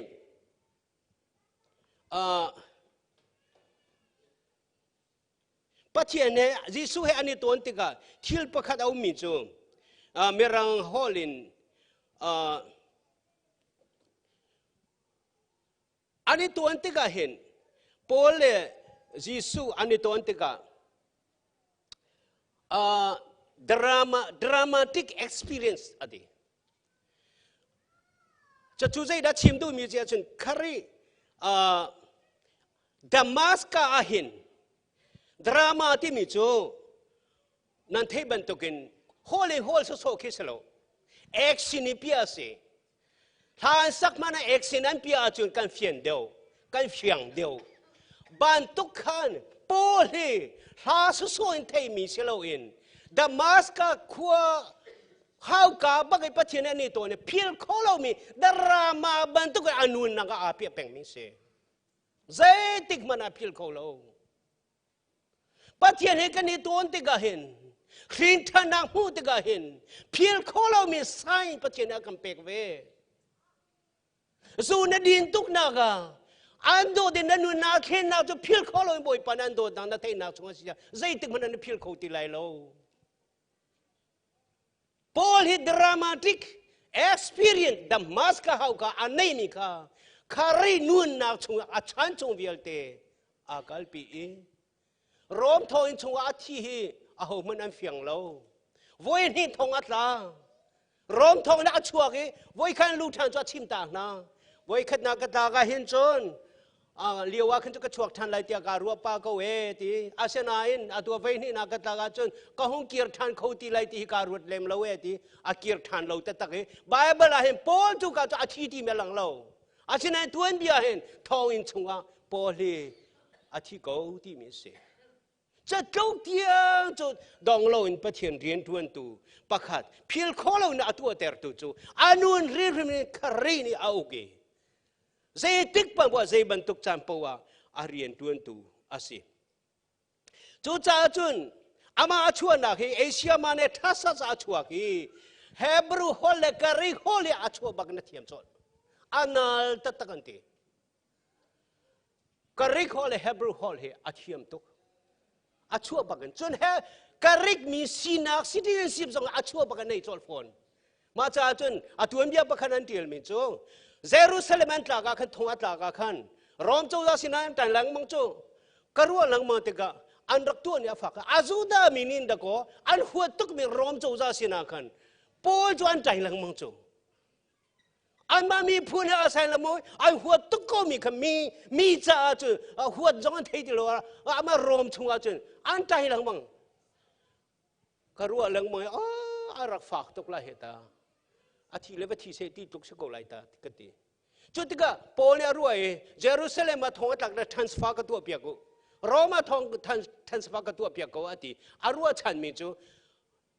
Pathian he Jesuh he an i tawn tikah thil pakhat a ummi cu Mirang holh in an i tawn tikah hin Paul le Jesuh an i tawn tikah drama dramatic experience a ti. Cucu zeidah chim duhmi cu ahcun Kharih Damascus ah hin drama timi cu nan theih bantukin hall in hall sawsawh khi si lo action i piah a si hla an sak hmanh ah action an piah ahcun kan fian deuh kan fiang deuh bantuk khan Paul hi hla sawsawh in theimi si loin Damascus khua hauka bak i Pathian an i tawn i phil kho lomi drama bantuk in a nunnak ah aa piah pengmi si. Zeitik hmanh ah phil kho lo. Pathian he kan i tawn tikah hin hrin ṭhannak hmuh tikah hin phil kho lomi sign Pathian a kan pek ve. Zu na din tuknak ah an dawt in na nunnak thlennak cu phil kho lo in Bawipa nan dawtnak na theihnak chung a si zeitik hmanh na phil kho ti lai lo. Paul hi dramatic experience Damascus hau kha a neimi kha khari nunnak chungah a chan chung vialte aa kalpi i Rom thawnginn chungah a thi hi ahohmanh an fiang lo. Voi hnih thong a tla. Rom thawnginn a chuak i voi khan lu ṭhan cu a chim ta hna. Voi khatnak ka tlak ah hin cun lio ah khan cu ka chuak ṭhan lai tiah kaa ruah pa ko e ti. Asinain atu voi hnihnak ka tlak ahcun ka hung kir ṭhan kho ti lai ti hi kaa ruat lem lo e ti. A kir ṭhan lo taktak i Bible ah hin Paul cu ka cu a thi ti mi a lang lo. Asinain tuanbia hin thawnginn chungah Paul hi a thi ko timi a si. Catluk tiang cu dong loin Pathian rianṭuantu pakhat phil kho loin a tuahtertu cu a nun hrimhrim in Khrih nih a uk i zeitik paoh zei bantuk caan paoh ah a rianṭuantu a si. Cucaah cun amah a chuahnak hi Asia Minor Tarsus ah a chuak i Hebrew holh le Greek holh i a chuah bak na thiam colh. A nal taktak an ti. Greek holh le Hebrew holh hi a thiam tuk. A chuah bak in. Cun he Greek mi sinak citizenship zong a chuah bak in nei colh fawn. Mah caah cun a tuanbia pakhat an ṭialmi cu Jerusalem an tlak ah khan thong a tlak ah khan Rom cozah sinah an ṭan lengmang cu ka ruah lengmang tikah an rak tuah ni a fak. A Judah mi nih dakaw an huat tukmi Rom cozah sinah khan Paul cu an ṭai lengmang cu. Anmah miphun he a sai lo maw an huat tuk ko mi kha mi mi caah cun huat zong an thei ti lo amah Rom chungah cun an ṭai lengmang. Ka ruah lengmang i a rak fak tuk lai he ta. A thi le va thi seh ti tluk si ko lai ta ka ti. Cu tikah Paul nih a ruah i Jerusalem ah thong a tlak le transfer ka tuah piak u. Rome ah thong transfer ka tuah piak ko a ti. A ruahchanmi cu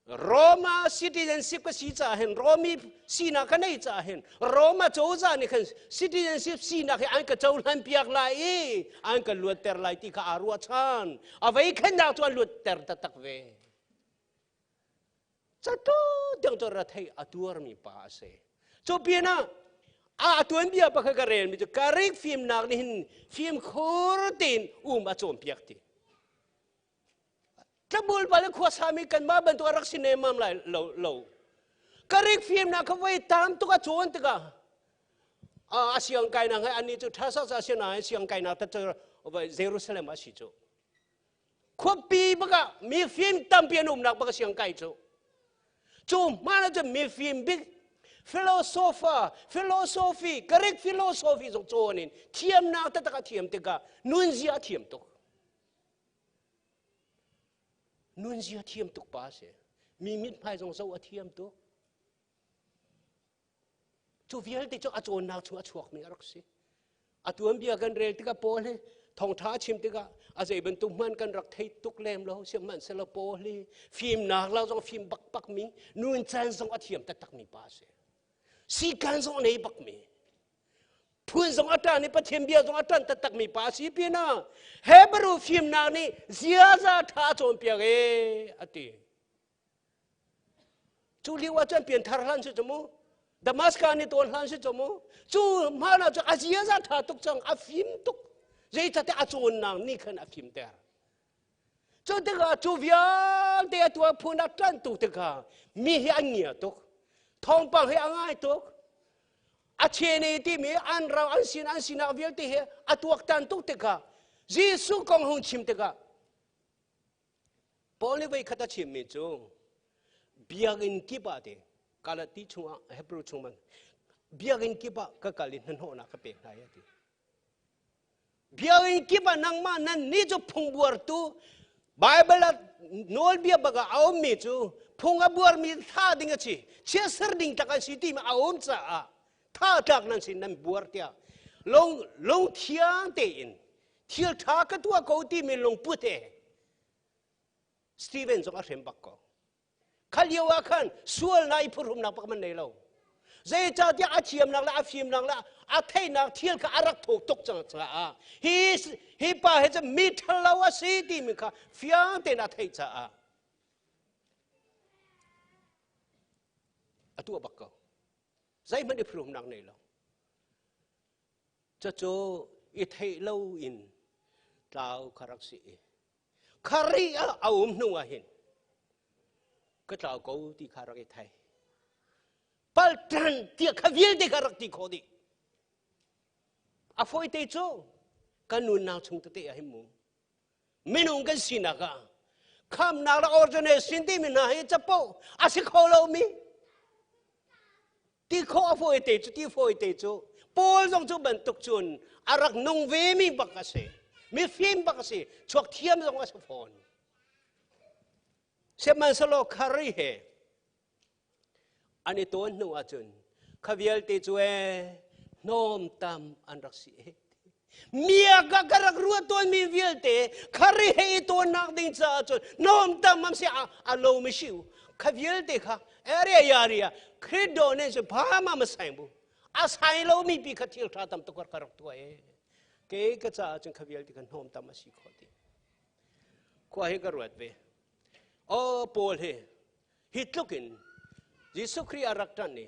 Roma citizenship ka si caah hin Romi sinak ka nei caah hin Roma cozah nih khan citizenship sinak hi an ka cohlan piak lai i an ka luatter lai ti kha aa ruahchan. A vei khennak cu an luatter taktak ve. Catu tiang cu rathei a tuarmi pa a si. Cu pinah a tuanbia pakhat ka relmi cu Greek fimnak nih hin fimkhur tein um a cawnpiak ti. Tlabul le khuasami kanmah bantuk a rak si nemmam lai lo lo. Greek fimnak kha voi tam tuk a cawn tikah a siang kainak he annih cu ṭha sa sinain siang kainak ta cu Jerusalem a si cu. Khuapi bakah mifim tampi an umnak bak siang kai cu. Cu hmaan ah cun mifim bik philosopher, philosophy, Greek philosophy zong cawn in thiamnak taktak a thiam tikah nunzia a thiam tuk. Nunzia thiam tuk pa a si. Mi mithmai zong zoh a thiam tuk. Cu vialte cu a cawnnak chung a chuakmi a rak si. A tuanbia kan rel tikah Paul hi thawngṭha a chim tikah a zei bantuk hmanh kan rak thei tuk lem lo sihmanhsehlaw Paul hi fimnak la zong fim bakbakmi nun caan zong a thiam taktakmi pa a si. Sikan zong a nei bakmi. Phun zong a ṭan i Pathian bia zong a ṭan taktakmi pa a si pinah Hebrew fimnak nih ziaza ṭha a cawnpiak e a ti. Cu lio ah cun pianthar hlan si cu mu. Damascus ni tawn hlan si cu mu. Cu hmaan ah cun a ziaza ṭha tuk cang, a fim tuk. Zeicahtiah a cawnnak nih khan a fimter. Cu tikah cu vialte a tuah phun a ṭanh tuk tikah mi hi an ngia tuk. Thawngpang hi a ngai tuk. A chene timi an ram an sin an sinak vialte hi a tuaktan tuk tikah Jesuh kong hung chim tikah Paul nih voikhat a chimmi cu biakinn kip ah ti Galati chungah Hebrew chung man biakinn kip ah ka kal i hnahnawhnak ka pek hna i a ti. Biakinn kip ah nangmah nan nih cu phung buartu Bible ah nawlbia bak ah a ummi cu phung a buarmi tha ding a si chiatser ding tlak an si timi a um caah tha tlak nan si nan buar tiah lung lung thiang tein thil ṭha ka tuah ko timi lungput he Stephen zong a hrem bak ko. Kha lio ah khan sualnak i phuhrumnak bak man nei lo. Zeicahtiah a thiamnak le a fimnak le a theihnak thil kha a rak thuk tuk cang caah hi hi pa hi cu mi ṭhalo a si timi kha fiang tein a theih caah a tuah bak ko. Zeihmanh i phuhrumnak nei lo. Cucu i theih lo in tlau kha rak si i khari ah a um hnu ah hin ka tlau ko ti kha rak i thei. Palṭan tiah kha vialte kha rak ti khawh dih. A fawite cu kan nunnak chung tete ah hin mu minung kan sinak ah khamnak le ordination timi hna hi capo a si kho lomi ti khawh a fawi te cu ti fawi te cu Paul zong cu bantuk cun a rak nung ve mi bak a si mifim bak a si chuak thiam zong a si fawn sihmanhsehlaw khari he an i tawn hnu ahcun kha vialte cu ee hnawmtam an rak si miak ah ka rak ruah tawnmi vialte khari he i tawnnak ding caah cun hnawmtam am si a lo mi si kha vialte kha area ya ria khrido ne su pha ma ma sai bu a sai lo mi pi kha thil tha tam tuk ka rak tuah e ke ka caah cun kha vialte kha hnawmtam a si kho ti khua hi ka ruat ve o Paul he Hi tluk in Jesuh Khrih a rak ṭanh i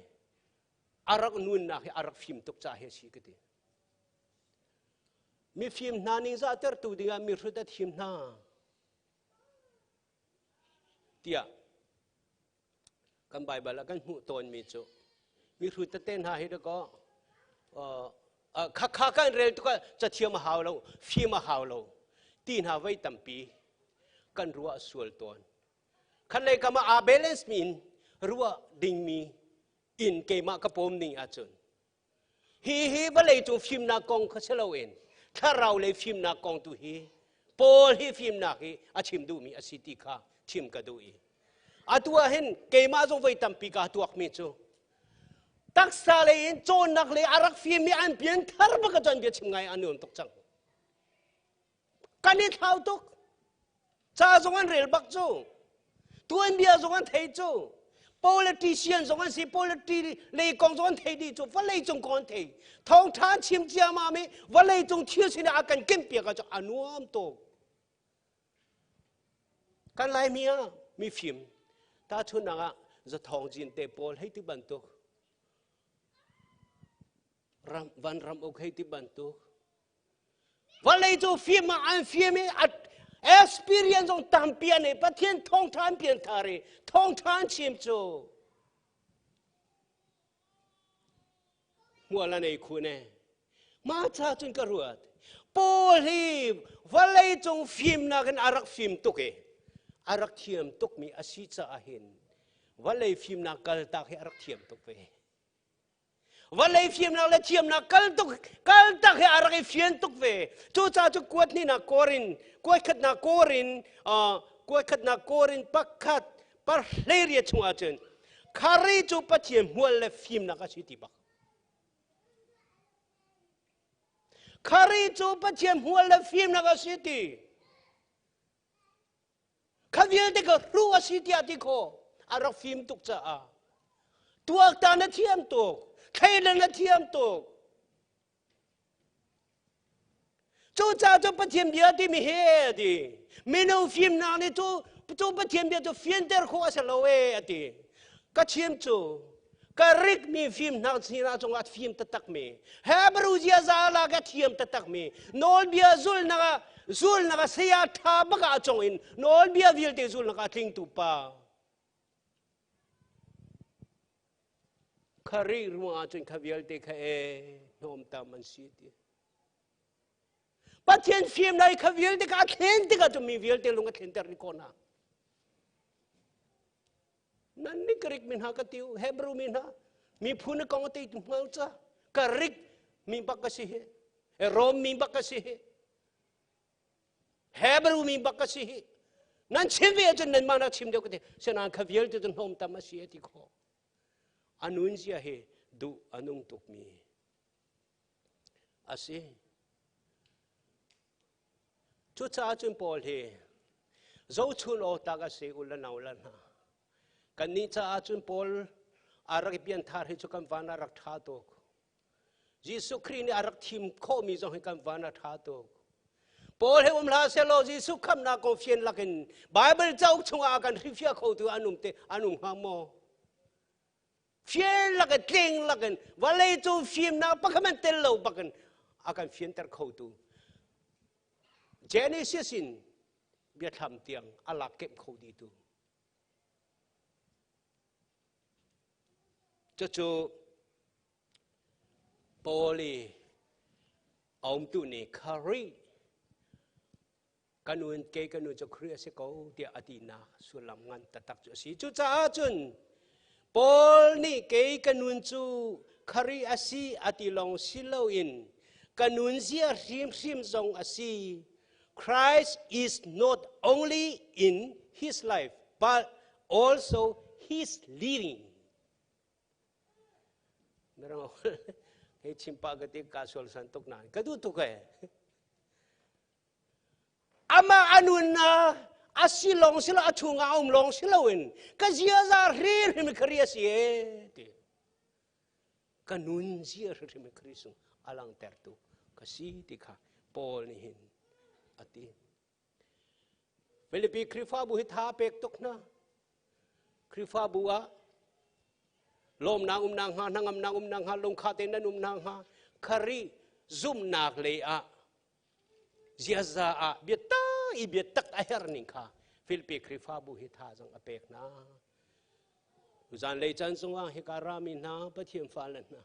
a rak nunnak hi a rak fim tuk caah hi a si ka ti. Mifim hna ningzah tertu dingah mihrut a thim hna tiah kan Baibal ah kan hmuh tawnmi cu mihrut tete hna hi dakaw khakha kan rel tukah cathiam a hau lo fim a hau lo ti hna voi tampi kan ruah sual tawn Khat lei kam ah aa balance mi in ruah dingmi in keimah ka pawm ning ahcun hi hi vawlei cung fimnak kong kha si loin thlarau lei fimnak kong tu hi Paul hi fimnak hi a chim duhmi a si ti kha chim ka duh i atu ah hin keimah zong voi tampi kaa tuakmi cu taksa lei in cawnnak lei a rak fimmi an pian thar bak a cun bia chim ngai a nuam tuk cang kan i thlau tuk ca zong an rel bak cu tuanbia zong an thei cu politician zong an si politi lei kong zong an thei dih cu vawlei cung kong an thei thawngṭha an chim ciamam i vawlei cung thil sin ah a kan kimpiak ah a nuam tuk kan laimi ah mifim tahchunhnak ah zathawng jin te pawl hei ti bantuk ram van ram uk hei ti bantuk Vawlei cu fim ah an fim i experience zong tampi an nei. Pathian thawngṭha an pianthar i thawngṭha an chim cu hmual an ei khun e. Mah ca cun ka ruat. Paul hi vawlei cung fimnak in a rak fim tuk i a rak thiam tukmi a si caah hin vawlei fimnak kaltak hi a rak thiam tuk ve. Vawlei fimnak le thiamnak kal tuk kal tak he a rak i fian tuk ve. Cucaah cu kuat hnihnak Korin, kuat khatnak Korin, kuat khatnak Korin pakhat par hleiriat chungah cun Khari cu Pathian hmual le fimnak a si ti bak. Khari cu Pathian hmual le fimnak a si ti. Kha vialte ka hruh a si tiah ti khawh a rak fim tuk caah tuaktan a thiam tuk thleidan a thiam tuk. Cucaah cu Pathian bia timi hi a ti. Minung fimnak nih cu cu Pathian bia cu fianter khawh a si lo e a ti. Ka chim cu ka rik mi fimnak sinah cungah fim taktak mi Hebrew ziaza lak a thiam taktak mi nawlbia zulnak ah zulnak ah saya ṭha bak ah a cung in nawlbia vialte zulnak ah tlingtu pa Kha ri ruangah cun kha vialte kha e hnawmtam an si ti. Pathian fim lai kha vialte kha a thlen tikah cu mi vialte lung a thlenter ni ko hna. Nan ni Greek mi hna ka tiu, Hebrew mi hna, miphun kong te tu hngal ca, Greek mi bak ka si hi, Rom mi bak ka si hi, Hebrew mi bak ka si hi. Nan chim ve ahcun nanmah nak chim deuh ka ti. Senain kha vialte cu hnawm tam a si a ti khawh. A nun zia hi duh a nung tukmi a si. Cucaah cun Paul hi zohchun awk tlak a si u le nau le hna. Kannih caah cun Paul a rak i pianthar hi cu kan van a rak ṭha tuk. Jesuh Khrih nih a rak thim khawhmi zong hi kan van a ṭha tuk. Paul he um hlah sehlaw Jesuh khamhnak kong fian lakin Bible cauk chungah a kan hrilhfiah khotu an um te an um hnga maw? Fian lakin tling lakin vawlei cung fimnak pakhat hmanh tel lo bakin a kan fianter khotu Genesis in biathlam tiang a lak kemh kho dihtu. Cucu Paul i a umtu nih Khrih ka nun kei ka nun cu Khrih a si ko tiah a tinak sullam ngan taktak cu a si. Cucaah cun Paul nih kei ka nun cu Khrih a si a ti lawng si loin ka nun zia hrimhrim zong a si. Christ is not only in his life but also his living. Mirang hei chimpa ka ti ka sual san tuk nain ka duh tuk e. Amah a nunnak a si lawng si lo a chungah a um lawng si loin ka ziaza hrimhrim Khrih a si e ti. Ka nun zia hrimhrim Khrih sung a langtertu ka si ti kha Paul nih hin a ti. Filipi Khrihfabu hi tha pek tuk hna. Khrihfabu ah lawmnak umnak hnga hnangamnak umnak hnga lungkha tein nan umnak hnga Khrih zumhnak lei ah ziaza ah biatak i biatak a herh ning kha Filipi Khrihfabu hi thazaang a pek hna. Zanlei caan zongah hika rami hna Pathian fale hna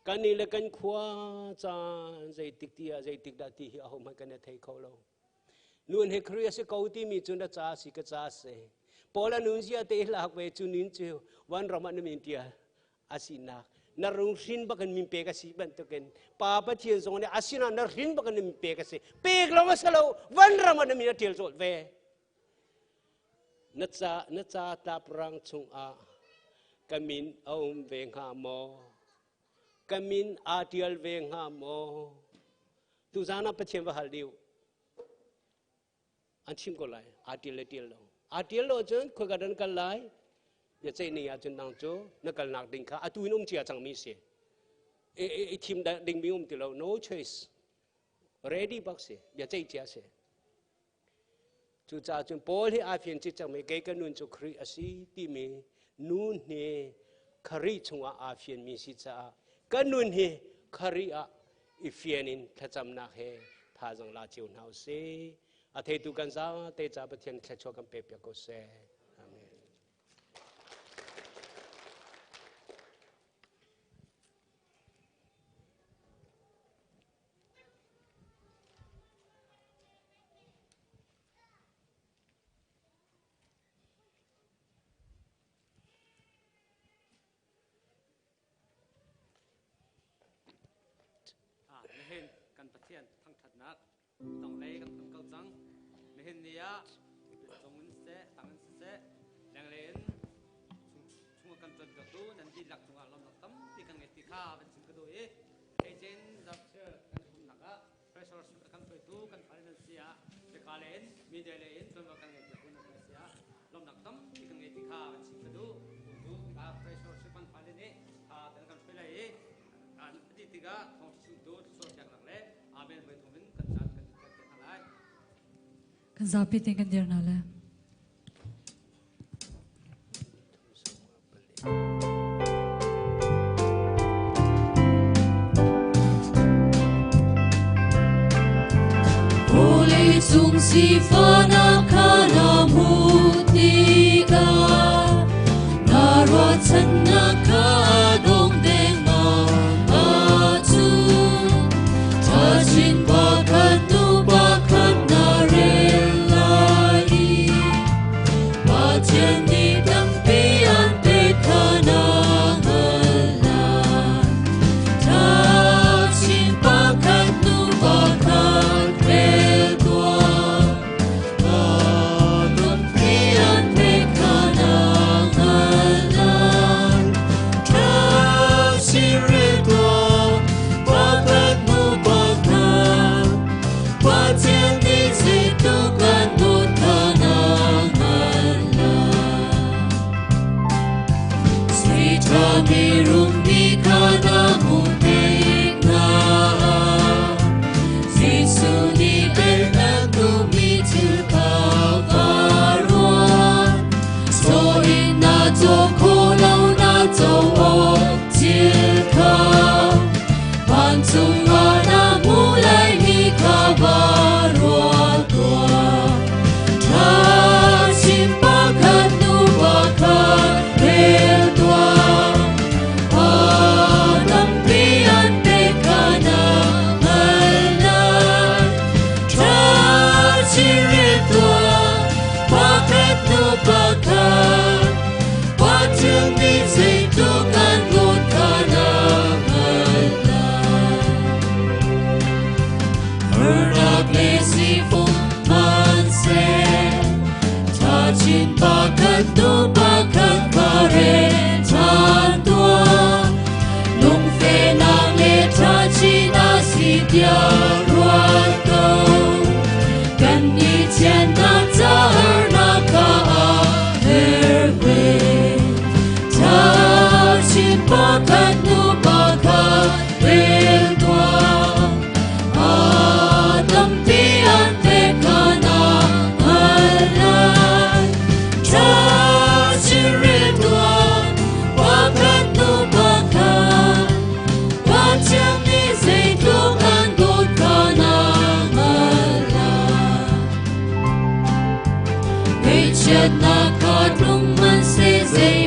kan ni le kan khua caan zeitik ti ah zeitik dah ti hi ahohmanh kan i thei kho lo. Nun hi Khrih a si ko timi cu na ca si ka ca si. Paul a nun zia te lak ve cu nin cu van ram ah na min tial a sinak na rung hrin bakin min pek a si bantukin Pa Pathian zong nih a sinah na hrin bakin min pek a si. Pek lawng a si lo van ram ah na min a tial zawt ve. Na ca na ca tlaprang chungah ka min a um ve hnga maw? Ka min aa tial ve hnga maw? Tuzaan ah Pathian va hal dih u. An chim ko lai. Aa tial le tial lo. Aa tial lo ahcun khoika dah na kal lai? Biaceih ni ahcun nang cu na kalnak ding kha atu in um cia cangmi si. I, i, i thim dingmi um ti lo. No choice. Ready bak si. Biaceih cia si. Cucaah cun Paul hi aa fian cik cangmi kei ka nun cu Khrih a si timi nun hi Khrih chungah aa fianmi si caah ka nun hi Khrih ah i fian in thlacamnak he thazang la cio hna usih. A theitu kan zate ca Pathian thluachuah kan pek piak ko seh. Amen. Nihin kan Pathian thangṭhatnak tonglei kan ton ko cang. Nihin ni ah cung in siseh, tang in siseh, lenglei in chung kan ṭuan piaktu nan dihlak cungah lawmnak tampi kan ngei ti kha van chim ka duh i Agent Doctor kan umnak ah pressure kan hruaitu kan fale nan si ah Beka le in media le in tuanvo kan ngei piaktu nan si ah lawmnak tampi kan ngei ti kha van chim ka duh. Tu ka pressure kan fale nih kan kan hruai lai i an ti tikah thawng chimtu thluachuah peknak le amen voi thum in kan caan kan. Kan zapi tein kan dir hna le. Cung sifahnak kha na hmuh tikah na ruahchannak kha a dong dengmang ahcun ṭhachin pakhat hnu pakhat na rel lai i Pathian nih tampi an pek kha na hngalh lai. Ṭhachin pakhat hnu pakhat rel tuah. Tampi an pek kha na hngalh lai. Ṭhachin rel tuah, pakhat hnu pakhat. Pathian nih zeitluk an dawt kha na hngalh lai. Sui ṭha mirum mi kha na hmuh tik hna ah, Jesuh nih pek a duhmi thil kha va ruat. Chaw in na caw khawh lo na co awk thil kha vancung ah na hmuh laimi kha va ruat tuah. Ṭhachin pakhat hnu pakhat rel tuah. Pa tampi an pek kha na hngalh lai. Ṭhachin rel tuah, pakhat hnu pakhat. Pathian nih zeitluk an dawt kha na hngalh lai. Harnak le sifung hmanhseh, ṭhachin pakhat hnu pakhat kha rel ṭhan tuah. Lungfehnak le ṭhachin a si tiah ruat ko. Kan i thiannak ca harnak kha a herh ve. Ṭhachin pakhat hnu pakhat rel tuah. A tampi an pek kha na hngalh lai. Ṭhachin rel tuah, pakhat hnu pakhat. Pathian nih zeitluk an dawt kha na hngalh lai. Ngaihchiatnak kha tlung hmanhseh zei